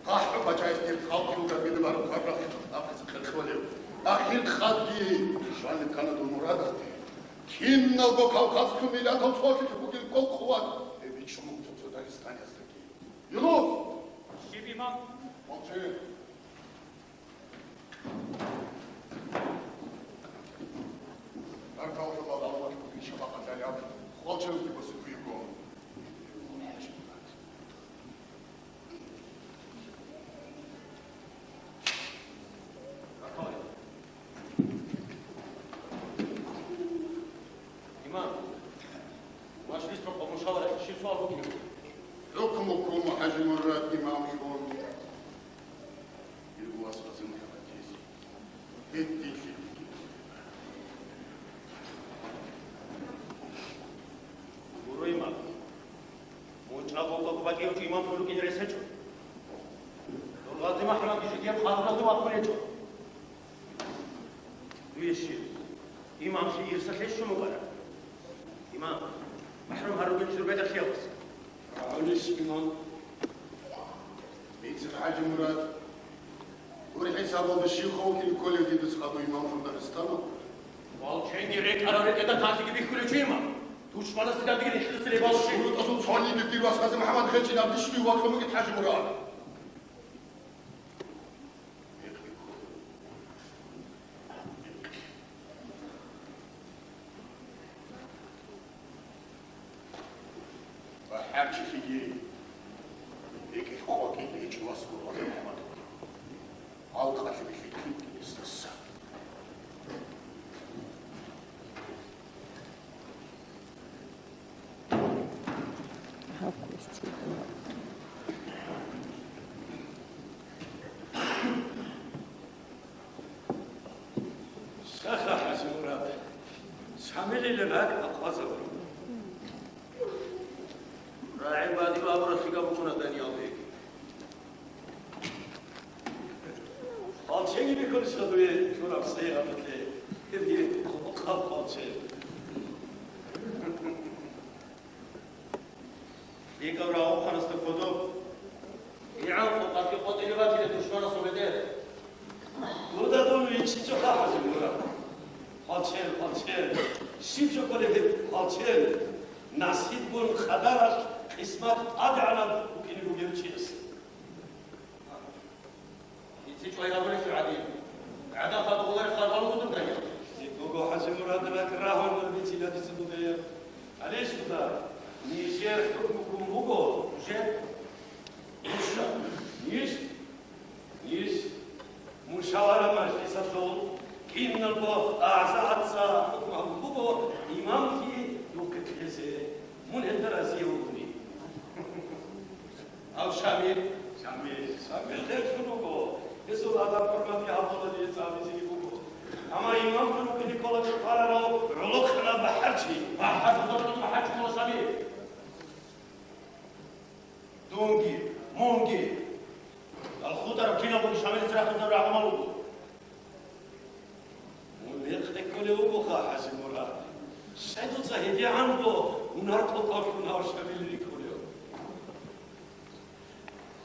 ГъахӀу пачаяс дир халкъ ругел бакӀалда бараб хъарахъ ахизе хъерхъвалев. Ахир къадги щвалеб ккана дун мурадалде. Киналго Кавказлъун миллатал цолъилъ бугел кӀол-къуват гьеб бичӀчӀун буго цо Дагъистанияздаги. Юнус! Щиб, имам? Молчи! Баркалла, Аллагь, шапакъаталияб, хвалчанги босукуего. Имам, мажлисра къо-, мушавара щиб суал букӀине? ХӀукму ккун ХӀажимурад имамлъун. Иргу вас вазин хӀабатизе. Гьединлъи. Гуро, имам. Мун чӀаго-чӀаго бакӀиявчи имамлъун рукӀине рес гьечӀо. Дур Гъази МухӀаммад жиги гьеб хъалуралде вахъун гьечӀо. Дуе щиб? Имамлъи ирсалъе щун вукӀара. Имам, махӀрум гьарурин журбеталъе вахъа. Гьанже, имам. Бицин, ХӀажимурад. Дур хӀисабалда щиб хъулухъе кколев дида цӀакъ имамлъун Дагъистаналда? Алченги рекӀарал ретӀеда талъиги бихьулев чи имам. Душманасде дандеги нилъеда цере балъуси. ШурутӀазул цониги дир вас Гъази МухӀаммад гьечӀин абдищ див вакьун бугеб, ХӀажимурад. Ва хӀарчилъиги рекӀелъ къвакӀилъи гьечӀо вас Гъази МухӀаммад. Алкъалъ бихьи ккинги гьесдаса. Саха, ХӀажимурад, Шамилил ракӀ акъвазабун. РагӀи бадиб абуралъига букӀуна Даниялбек. Алченги бихьулищ дуе кьураб сайгъаталъе, гьебги хъубухъаб алчен. ЛъикӀав рагъухъанасда кодоб, гӀигӀан къокъалъе къотӀире батила душманасул бетӀер. Дуда дун виччичӀо, ХӀажимурад. Хвалчел, хвалчел. Щиб жо кколеб гьеб хвалчел? Насибгун къадаралъ къисмат тӀадегӀанаб букӀине бугев чиясе. Дица чӀвай абулеб гьадин, гӀадан хадув гъолареб хал гьабун бугин. Дидего, ХӀажимурад, ракӀ рагьун бицила дица дуда. Гьале щуда, нижер хӀукму ккун буго, уже. Ниж, ниж мушавара мажлисалъул киналго агӀзаца хӀукму гьабун буго имамлъи духъе кьезе, мун гьелда разие вугони. Гьав Шамил, Шамил, Шамил гьелъун вуго. Гьесул адаб-хӀурматги гьабула, дие цӀа абизеги буго. Амма имамлъун вукӀине ккола чӀухӀарарав гӀолохъанав бахӀарчи. БахӀарчи, бахӀарчи ккола Шамил. Дунги, мунги, алхутараб киналгоги Шамилица рахъинзаб рагӀумал вуго. Мун мекъ тӀекӀкӀунев вугоха, ХӀажимурад. Щай дуца гьедигӀанго гьунар тӀокӀалъун гьав Шамил рикӀкӀунев?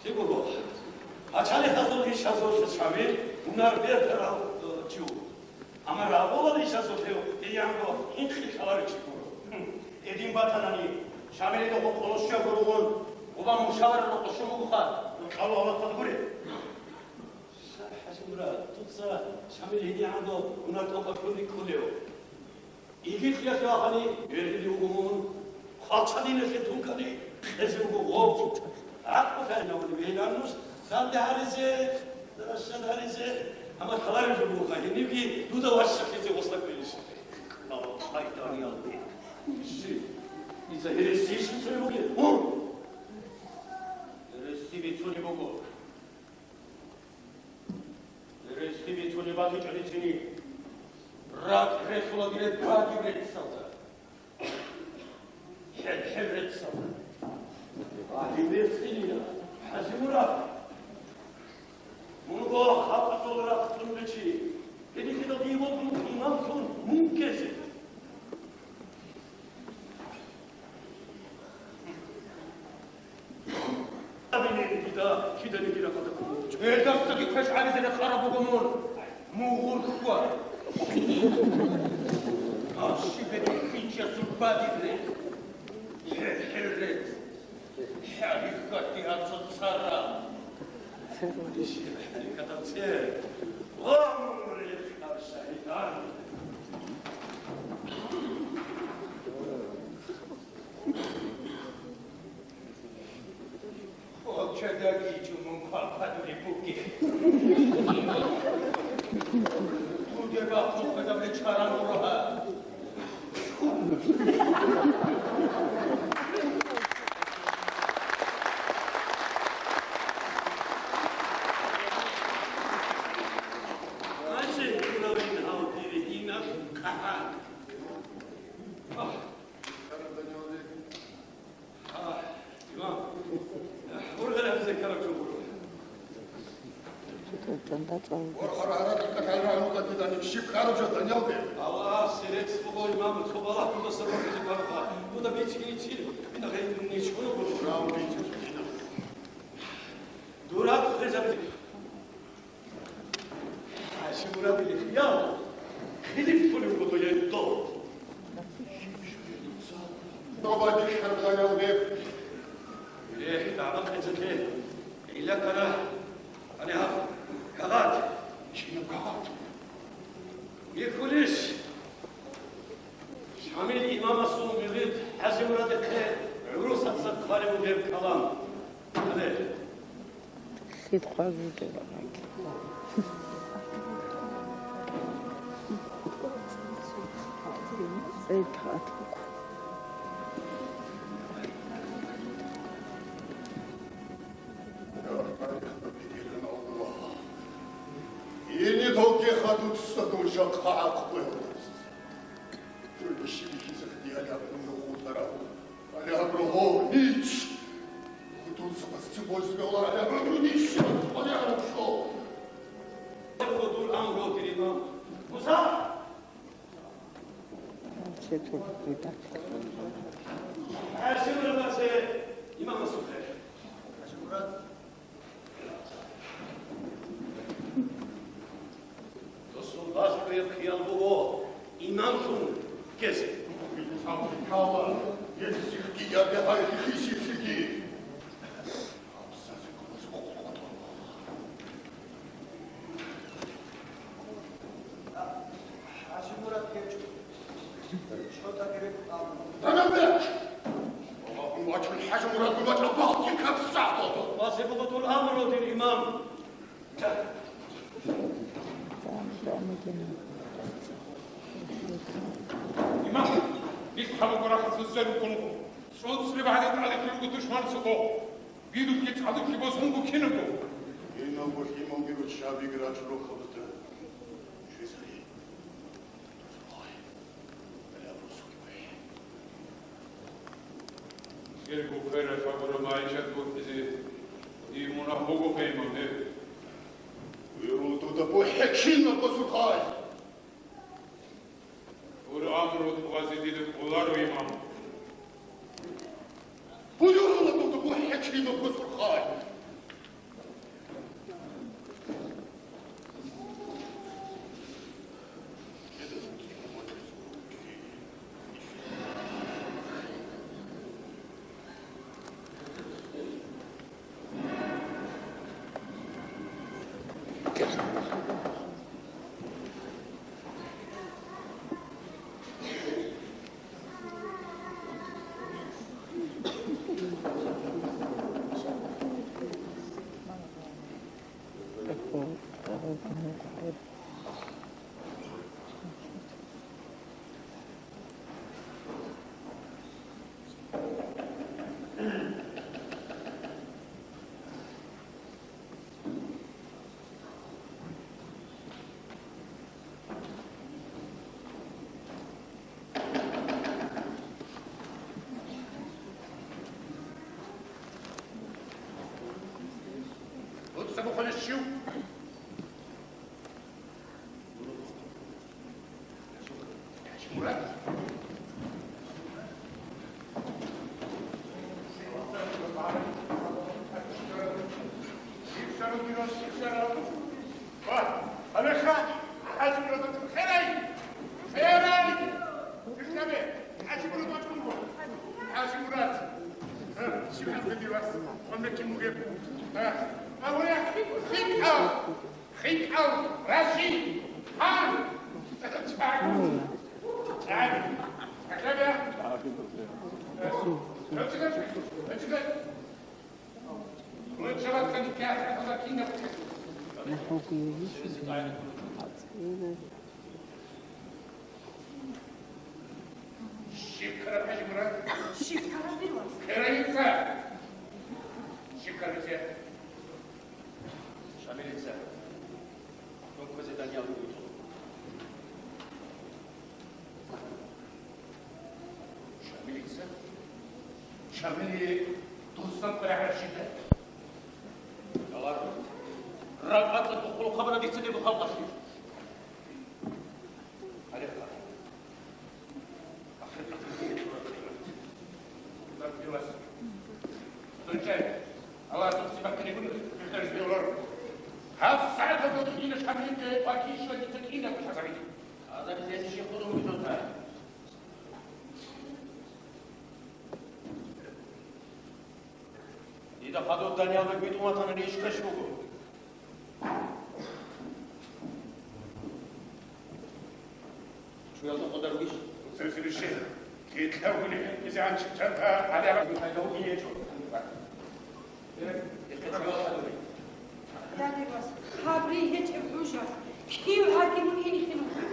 ЛъикӀ буго, пачалихъазул ишазулъ Шамил гьунар бертарав чи вуго. Амма рагъулал ишазулъ гьев гьедигӀанго хӀинкъи лъаларев чи гуро. Гьедин батанани, Шамилида къо-, къоло щвего ругъун, гъубан мушаварал рокъов щун бугоха, кьалу гьалахъад гуре. ХӀажимурад, дуца Шамил гьедигӀанго гьунар тӀокӀалъун рикӀкӀунев. Египеталъе вахани, гьелъие вуго мун, хвалчадиналъе тункани, кьезе вуго гъоб. ГӀакълу кайнавулеб гьеланус, данде гьаризе, рашад гьаризе, амма лъалареб жо бугоха, гьенибги дуда ващалъизе гъосда кквелищ. Аллагь, Даниялбек. Щи? Дица гьереси щиб цоги бугеб? Гьу? Гьереси бицунеб буго. Гьереси бицунеб батичӀони цини, ракӀ релълъула дир бадиб реццалда. ХӀел-хӀел реццалда. Гьадин реццилила, ХӀажимурад. Мунго халкъалъул рахъ тун бичи. Гьединлъидал дие вокьун имамлъун мун ккезе. Абине дида киданиги рахъалда ккун. Гьелдасаги квеш гьаризе рекъараб буго мун, мугъур хьвар. Арщи бетӀер хинчиясул бадиб рецц. ХӀел-хӀел рецц. ХӀарихьатияб цоцара. Иши хӀарихьатаб цӀер. Ва мун рехъараб шайтӀан. Хъвалчадаги чӀумун квалквадулеб бугеб. Дуде бахъун хведаб речаран ургьа. Гьанже гьунавин гьав дир инаб къагӀат. Гьа, имам, ургъел гьабизе ккараб жо гуро. Ва гьарарат ккалъал рагӀнукъа дидани щиб ккараб жо, Даниялбек? Аллагьасе рецц буго, имам, цо балагь дуда сабаблъизе бараб. Дуда бицинейин, мина гъей нечӀо гуро. Рав бицин цо кинаб. Дураб хвезаб. Гьашимурадил хиял хилиф кколев вуго дой. Гьеле ккана гьаниб гьаб кагъат. Щиб кагъат? Михьулис Шамил имамасул мурид ХӀажимурадихъе гӀурусаца хъвараб бугеб калам. Гьале. Лъикъ гьабизе лагъаги. ГӀид гьатӀа. Гьениб гьоге хадуца дур жакъа гӀакълуялдаса. Дур бищибихьизехъ диалаб мунагь хутӀарав. Гьале гьаб рогьо нич. Дуца басцин божизбе ола гьале гьаб рогьо нич. Гьале гьаб рогьо. Дур амру дир имам. Муса! Се тӀуб бугеб? ГӀасилалъе имамасухъе. Досул бажулеб хиял буго имамлъун ккезе. Абдикала, гьесихъги я бегьайги хисирлъиги. ХӀажимурад гьечӀо. Шота гьерекъ абун. Данабек! Аллагьун вачун ХӀажимурад вачӀа бахъи капсагьтал. Вазе буго дур амру, дир имам. Имам, бихъа буго рахъалъ зер рукӀун. ЦӀоцӀреб гьадин тӀалихъ руго душман цӀукъо. Бирухъе цӀалухъе босун букинаго. Гьенав бухӀималги руччабиги рачӀурухъ абута. Шизари. Ой. Гьеле абурусухъе бухӀи. Гьелго квералъ абураб магӀишат бухӀизе дие мунагь бугоха, имам, гьеб? Виру дуда бухӀи кинабго, Сурхай! Дур амру тӀубазе дида кӀоларо, имам. Буюрла дуда бухӀи кинабго, Сурхай! ХикӀав Рашид! Хан! Щиб ккараб, ХӀажимурад? Щиб ккараб, дир вас? Херайица! Щиб ккарабица? Шамилица. Дун кквезе даниял руго. Шамилица? Шамили дуссан къваригӀараб щиб? Аллагь, ракӀалда тухулухъ гьабуна дица деб халкъалъе. Гьале, Аллагьасул цебе кканигун, гьеб гьаризде оларо. Гьаб сагӀаталда дугьинаш гьабилеб ва кишла дица кинабго лъазабизе. Лъазабизе щиб хурун бугеб? Дида Гьадур Даниялбек витӀун ватани иш квеш вуго. Чуялда къодар вугищ? Церцерищи, китлъагули гьанкизе анчичанта гьале гьаб хӀайда вугин гьечӀо. Э, ихъе чуял хӀадури. Дадебас, гьабри гьечӀеб хӀужа, кив гьаги мун инихъе нухъе.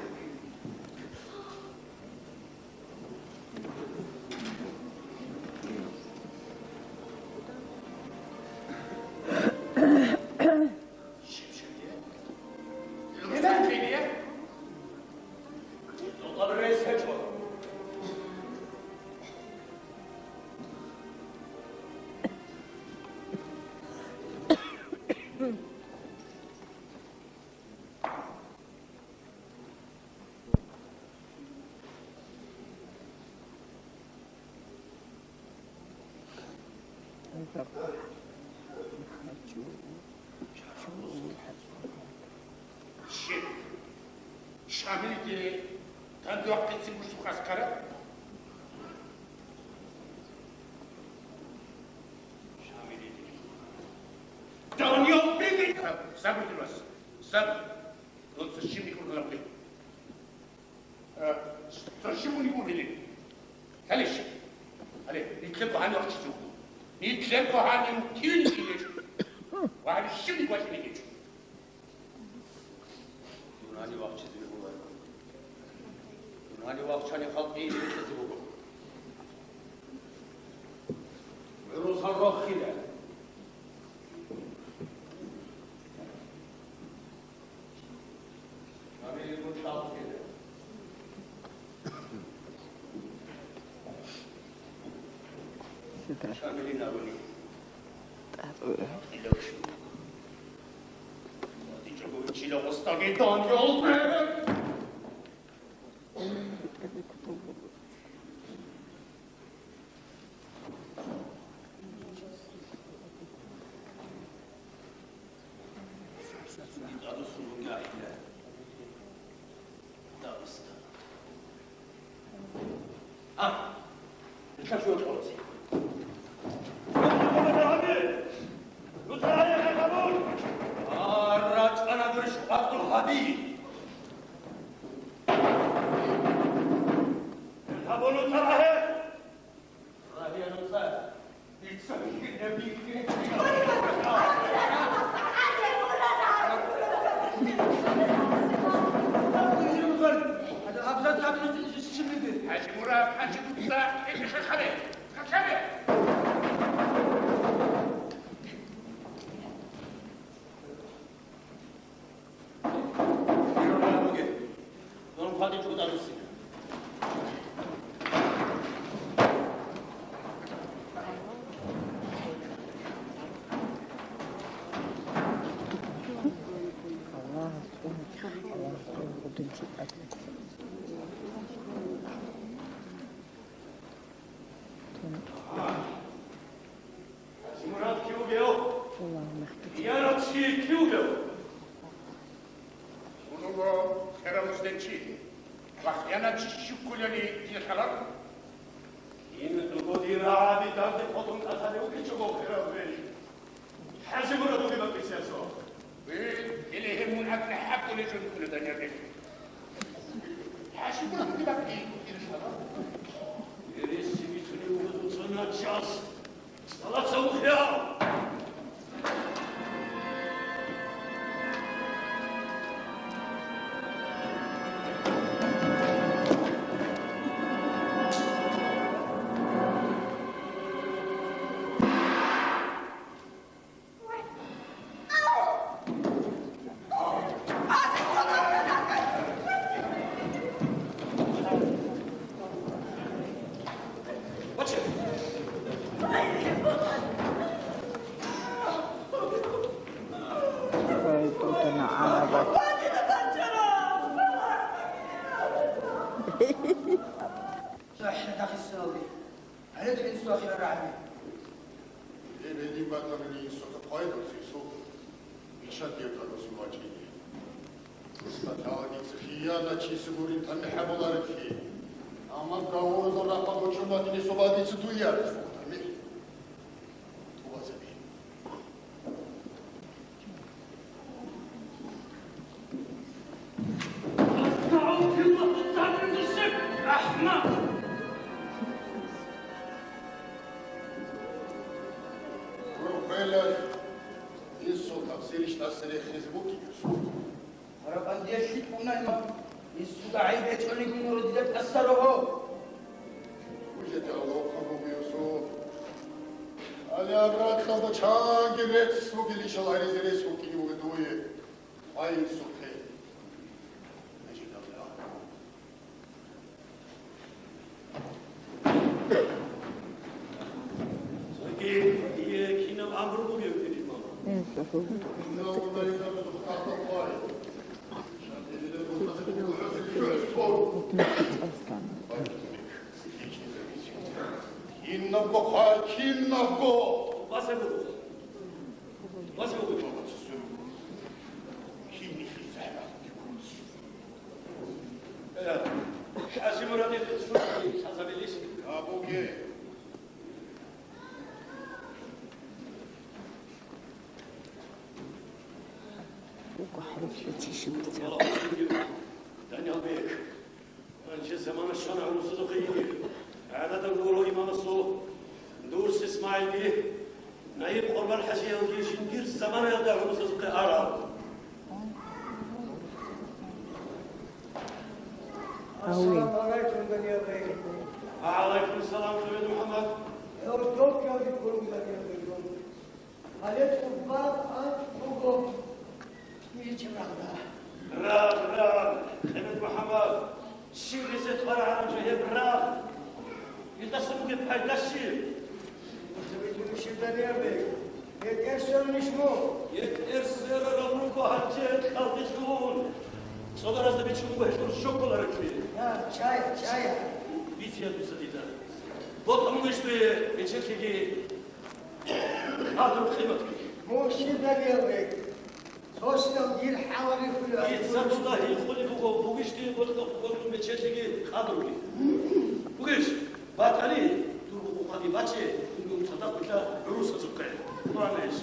Щамилги данде вахъинцин гурсухъ аскара? Щамилги. Даниял бегай! Сабур, дир вас, сабур. Дун цо щиб бикьун гьабулеб. Э, цо щиб буни унилин. Гьалищ. Гьале, нилъерго гьанив вахчизе вуго. Нилъерго гьанив киве гьечӀо. Ва гьанив щиб вачӀине гьечӀо. Дун гьанив вахчизе вуго. Дун гьанив вахчани халкъ гьечӀезе вуго. Вирусал рохила. ХӀажимурад, хӀажи дуца, хӀалхале, хӀалхале! Хиянатчи кив вугев? Вуго херав жидецин чи. Ва хиянатчи щив кколани дие лъаларо? Кин дуго дир рагӀаби данде хутӀун тӀасалев вукӀинчӀого херав мехалъ, ХӀажимурад вугеб бакӀисеб асо. Ил гьеб мун акӀни хӀакъулел жо ккола данде. ХӀажимурад вугеб бакӀи дир лъаларо? Гьереси бицунев вуго дуца начал. Гьале дир инсуда хирал рагӀаби. Гьеб гьедин батани, инсуда къвайдал цесул ишат гьеб тӀадасул вачӀине. Устатала дица хиянатчиси гурин тамихӀ гьабулареблъи. Амма гавуралда рахъа бучӀун батани, суба дица дуе арес вуго тамихӀ. ТӀубазаби. Сирищ тӀаса рехизе букӀине, Юсуп. Гьараб гьандиялъ лъикӀ буна, имам. Инсуда гӀайиб гьечӀолигин гуро дида тӀаса рогьо. Гьужеде Аллагь буго, Юсуп. Гьале аб ракьалда чанги рецц бугилищал гьаризе рес букӀине буго дуе. Гьай, Юсуп, хе. Цоги дие кинаб амру бугеб, имам? Кинабго хъвай, кинабго! Васабу! Васабу! Э, Хасимурадил сутки лъазабилищ? Абуге. Даниялбек, гьанже замана щвана гӀурусазухъе ине. ГӀадатаб гуро имамасул дурс ИсмагӀилги, наиб Къурбан-хӀажиялги жиндир заманаялда гӀурусазухъе арал. Амин. Ассаламу гӀалайкум, Даниял бей. Ва гӀалайкум салам, Шамил МухӀаммад. Гьев доб ккелги ккун, Даниял бей. Гьале тӀубан анцӀ буго. Рагъ, рагъ, Шамил МухӀаммад. Щиб гьесие тӀварагӀанаб жо гьеб рагъ? Гьелдаса бугеб пайда щиб? Гьеб тӀерсерунищ мун? Гьеб тӀерсерарал руго гьанже кьалдилъун. Цоларазда бичун буго гьелъул щоколаракки. Я, чая, чая. Бициялдуса дида. Бокьун бугищ дуе бечелъиги къадру-къиматги? Мун щиб, Даниял бей? Цосидал дир хӀалалихъули. Дица дуда гьихъули буго, бугищ дие бокьун бечелъиги къадруги? Бугищ, батани, дурго къухъаги баче, дунгун цадахъ битӀа гӀурусазухъе. Къуръанайищ?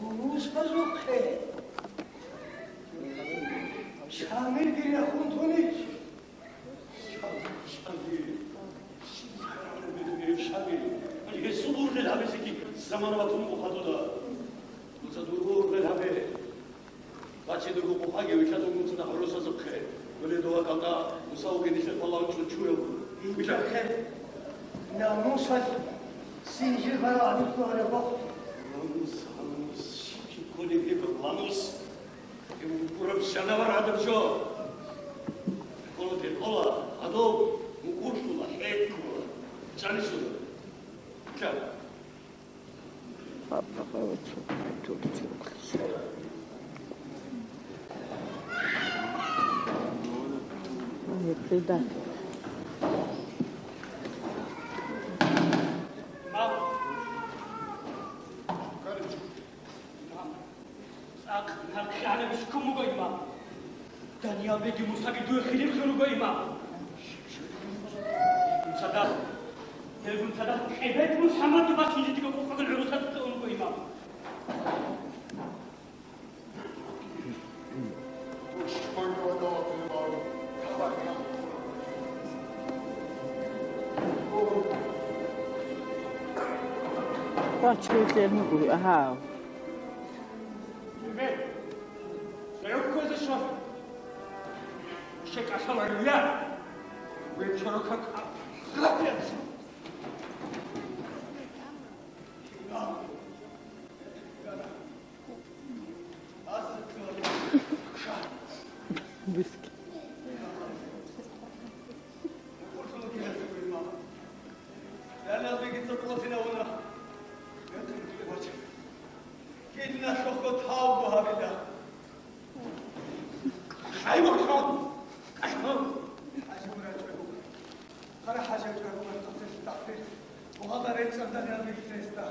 ГӀурусазухъе? Шамилги рехун тунищ? Шамил, Шамил, Шамил, гьесул ургъел гьабизеги замана батун буго хадуда. Дуца дурго ургъел гьабе. Бачи дурго къухъаги вилълъа дунгун цадахъ гӀурусазухъе. Гьуре дова калда Муса вугин нилъер палаван чучуяв. Вилълъа. Намусалъ синжир бараб гьабизе гьараб бакъ. Намус, намус, щиб кколеб гьеб намус? Гьеб гураб жанавар гьадаб жо. Ккола текъола, гьадов мукӀурлъула, хӀеккула. Чанищула? Чан. Папа, папа, чу, чу, чу. Ай, предатель. Мам. Мам. ЦӀакъ нахъе гьанабищ ккун буго, имам? Даниял беги Мусаги дуе хилихъун руго, имам. Гьелгун цадахъ, гьелгун цадахъ къебеккун самадги бачун жиндиго къухъагун гӀурусазухъе ун руго, имам. Бачгьи кьел мугу, агьав. Биски. Киналъухъ тавго гьабила. Хай вахъа! Хай вахъа! ХӀажимурад чӀвегу. Хара хӀажа чӀвегу, гьатӀир, тахъир. Бугъалда ренцӀандан гьабиги цесда.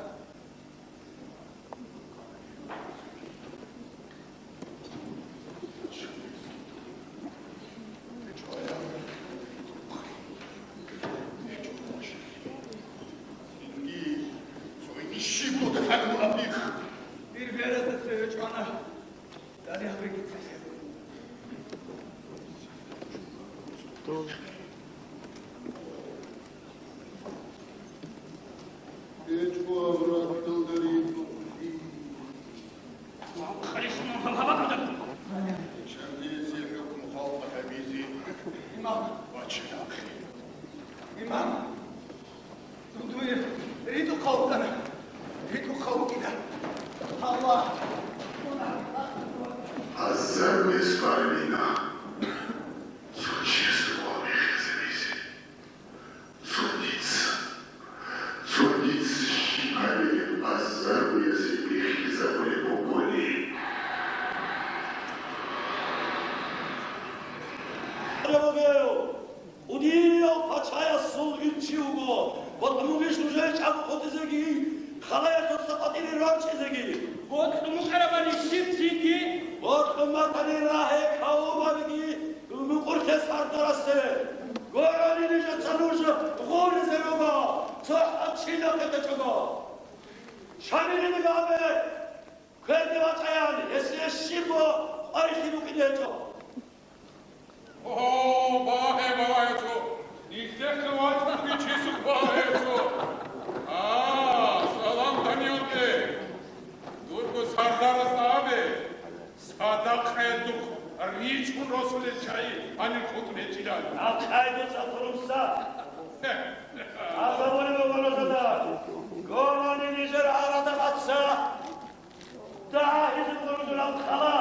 ГьечӀо авраталда Чандилицин хӀукму халкъалъ гьабизе имам вачӀина ахир. Имам! Дуе ритӀухъав вукӀана, ритӀухъав вукӀина. Аллагь! Азарулес барабина. Цо чиясда хъван бихьизабизе. Цо дица, цо дица щиб гьабилеб азарулазе бихьизабулеб бугони. КӀудияв пачаясул виччи вуго, бокьун бугищ нужее чӀаго хутӀизеги, халаялъуса къватӀире рорчӀизеги? Бокьун букӀарабани щиб цинги? Бокьун батани рагье кавумабиги, мукъурлъе сардурасе. Гурони нижеца нуж гъуризе руго, цо хӀачила кьечӀого. Шамилида абе, кверде вачӀаян, гьесие щибго къварилъи букӀине гьечӀо. О, багье, багье цо! Нилъехъе вачӀун бичесухъ багье цо! А, салам, Даниялде! Дурго сардарас абе, цадахъ гьедухъ ричӀун росулел чагӀи гьанир хутӀун гьечӀилан. Ахъайдуца хъурумса! Азабулеб буго нужеда! Гурони нижер гӀарада баца! ДагӀа гьезул гурузул алхъала,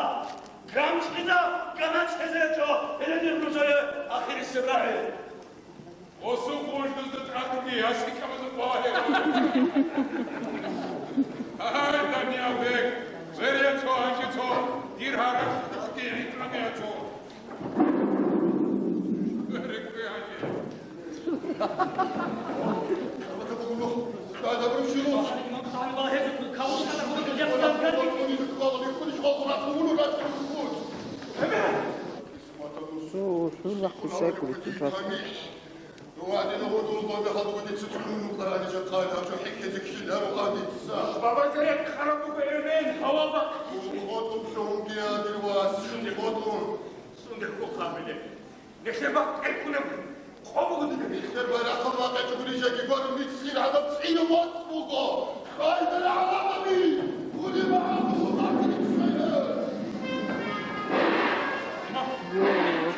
гамчӀизаб, ганачӀ гьезечӀо, гьеледир нужее ахирисеб рагӀи. Осул гъуждузда тӀадуги, ящикабазда багье. Гьай, Даниялбек, бере цо, гьанже цо, дир гьаракь хутӀухъги гӀинкъабе цо. Баба, гьеб хъараб буго, Эрмен, гьава бакъ. Сунде хъухъа гьабилеб. Нилъер бакъ тӀерхьунеб къо буго дуда. Нилъер байрахъал ракъечӀого рижаги гуро, нилъер гӀадаб цӀина моцӀ буго. Хайдара гӀаламаби, гури магӀарулъул ахирисайда. Йо,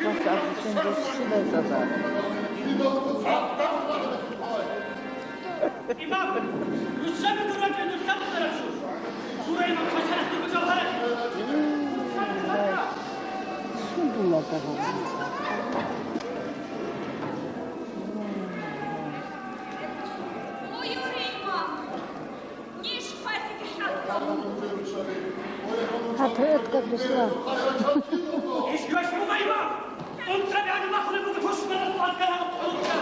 вас абдусин души дазаба. Имам, русаби дурачӀа дуртӀа тарасу. Дура имам хасарат дугу жавгьарат. Сундула дагъа. Ой, ой, имам. Ниж хватиги хӀатта. Гьатаятка бусла. Иш квеш бугайба? Унтраби гьаниб махулеб буго тушманас базараб хъулухъа.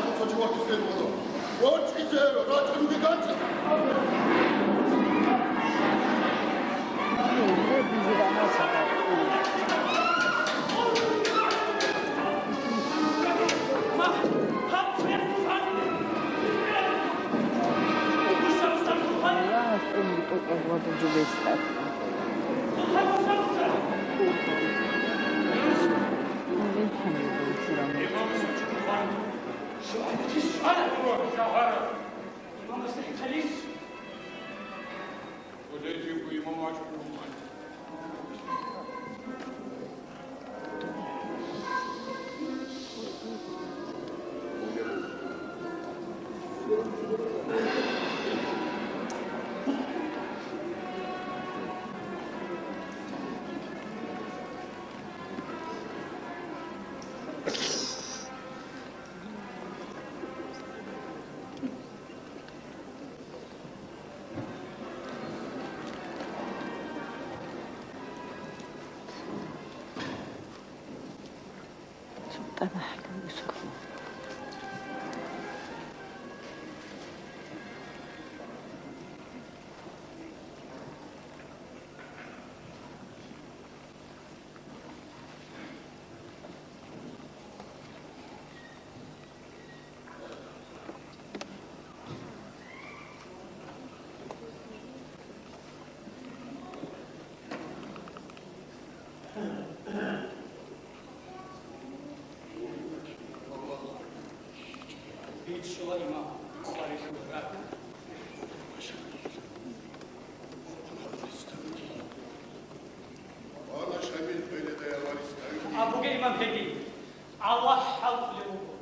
Аллагь хӀалкӀолев вуго,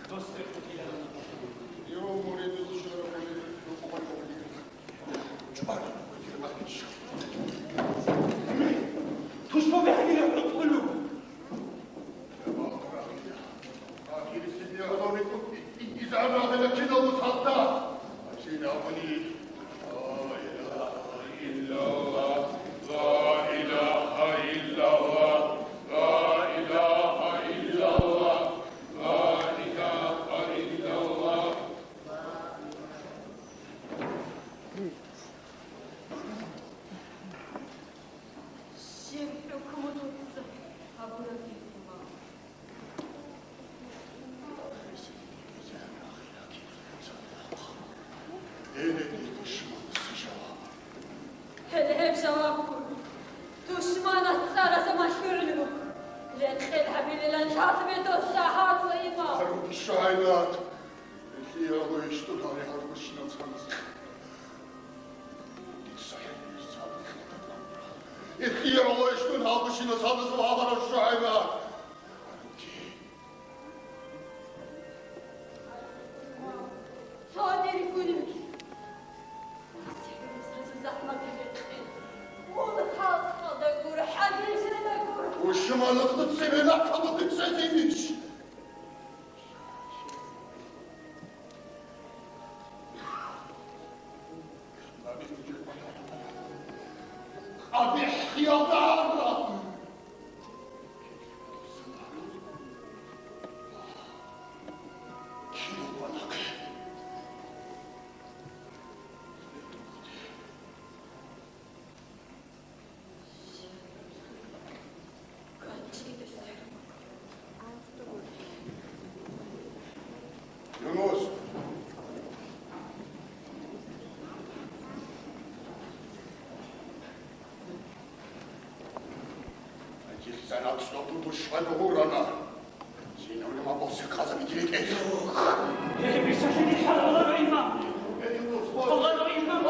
дос рекъокъилан. Тушбаби гьанир гӀунтӀулев вуго. Щиб хӀукму дуца гьабураб, имам? Гьеле гьеб жаваб. Гьеле гьеб жаваб. Душманас цӀаразда малъулеб буго. Рекъел гьабилилан лъазабе досда гьабула, имам. Гьарун ШугӀайбат. Гьелъие гьалуе щтӀун гьале гьал гьурщинал цӀаразда. Гьелъие гьалуе щтӀун гьал гьурщинал цӀаразда гьабураб, ШугӀайбат. Душманалъул цебе нахъа букӀин цӀезейищ? КъабихӀ хиялда гьарра! Юнус! Гьанже хъизан, цӀодо душман гъурана. Жинавли ма босе хъазабиги рекӀелъ. Гьеб бицахъине хӀалаларо, имам. Гьалаларо, имам.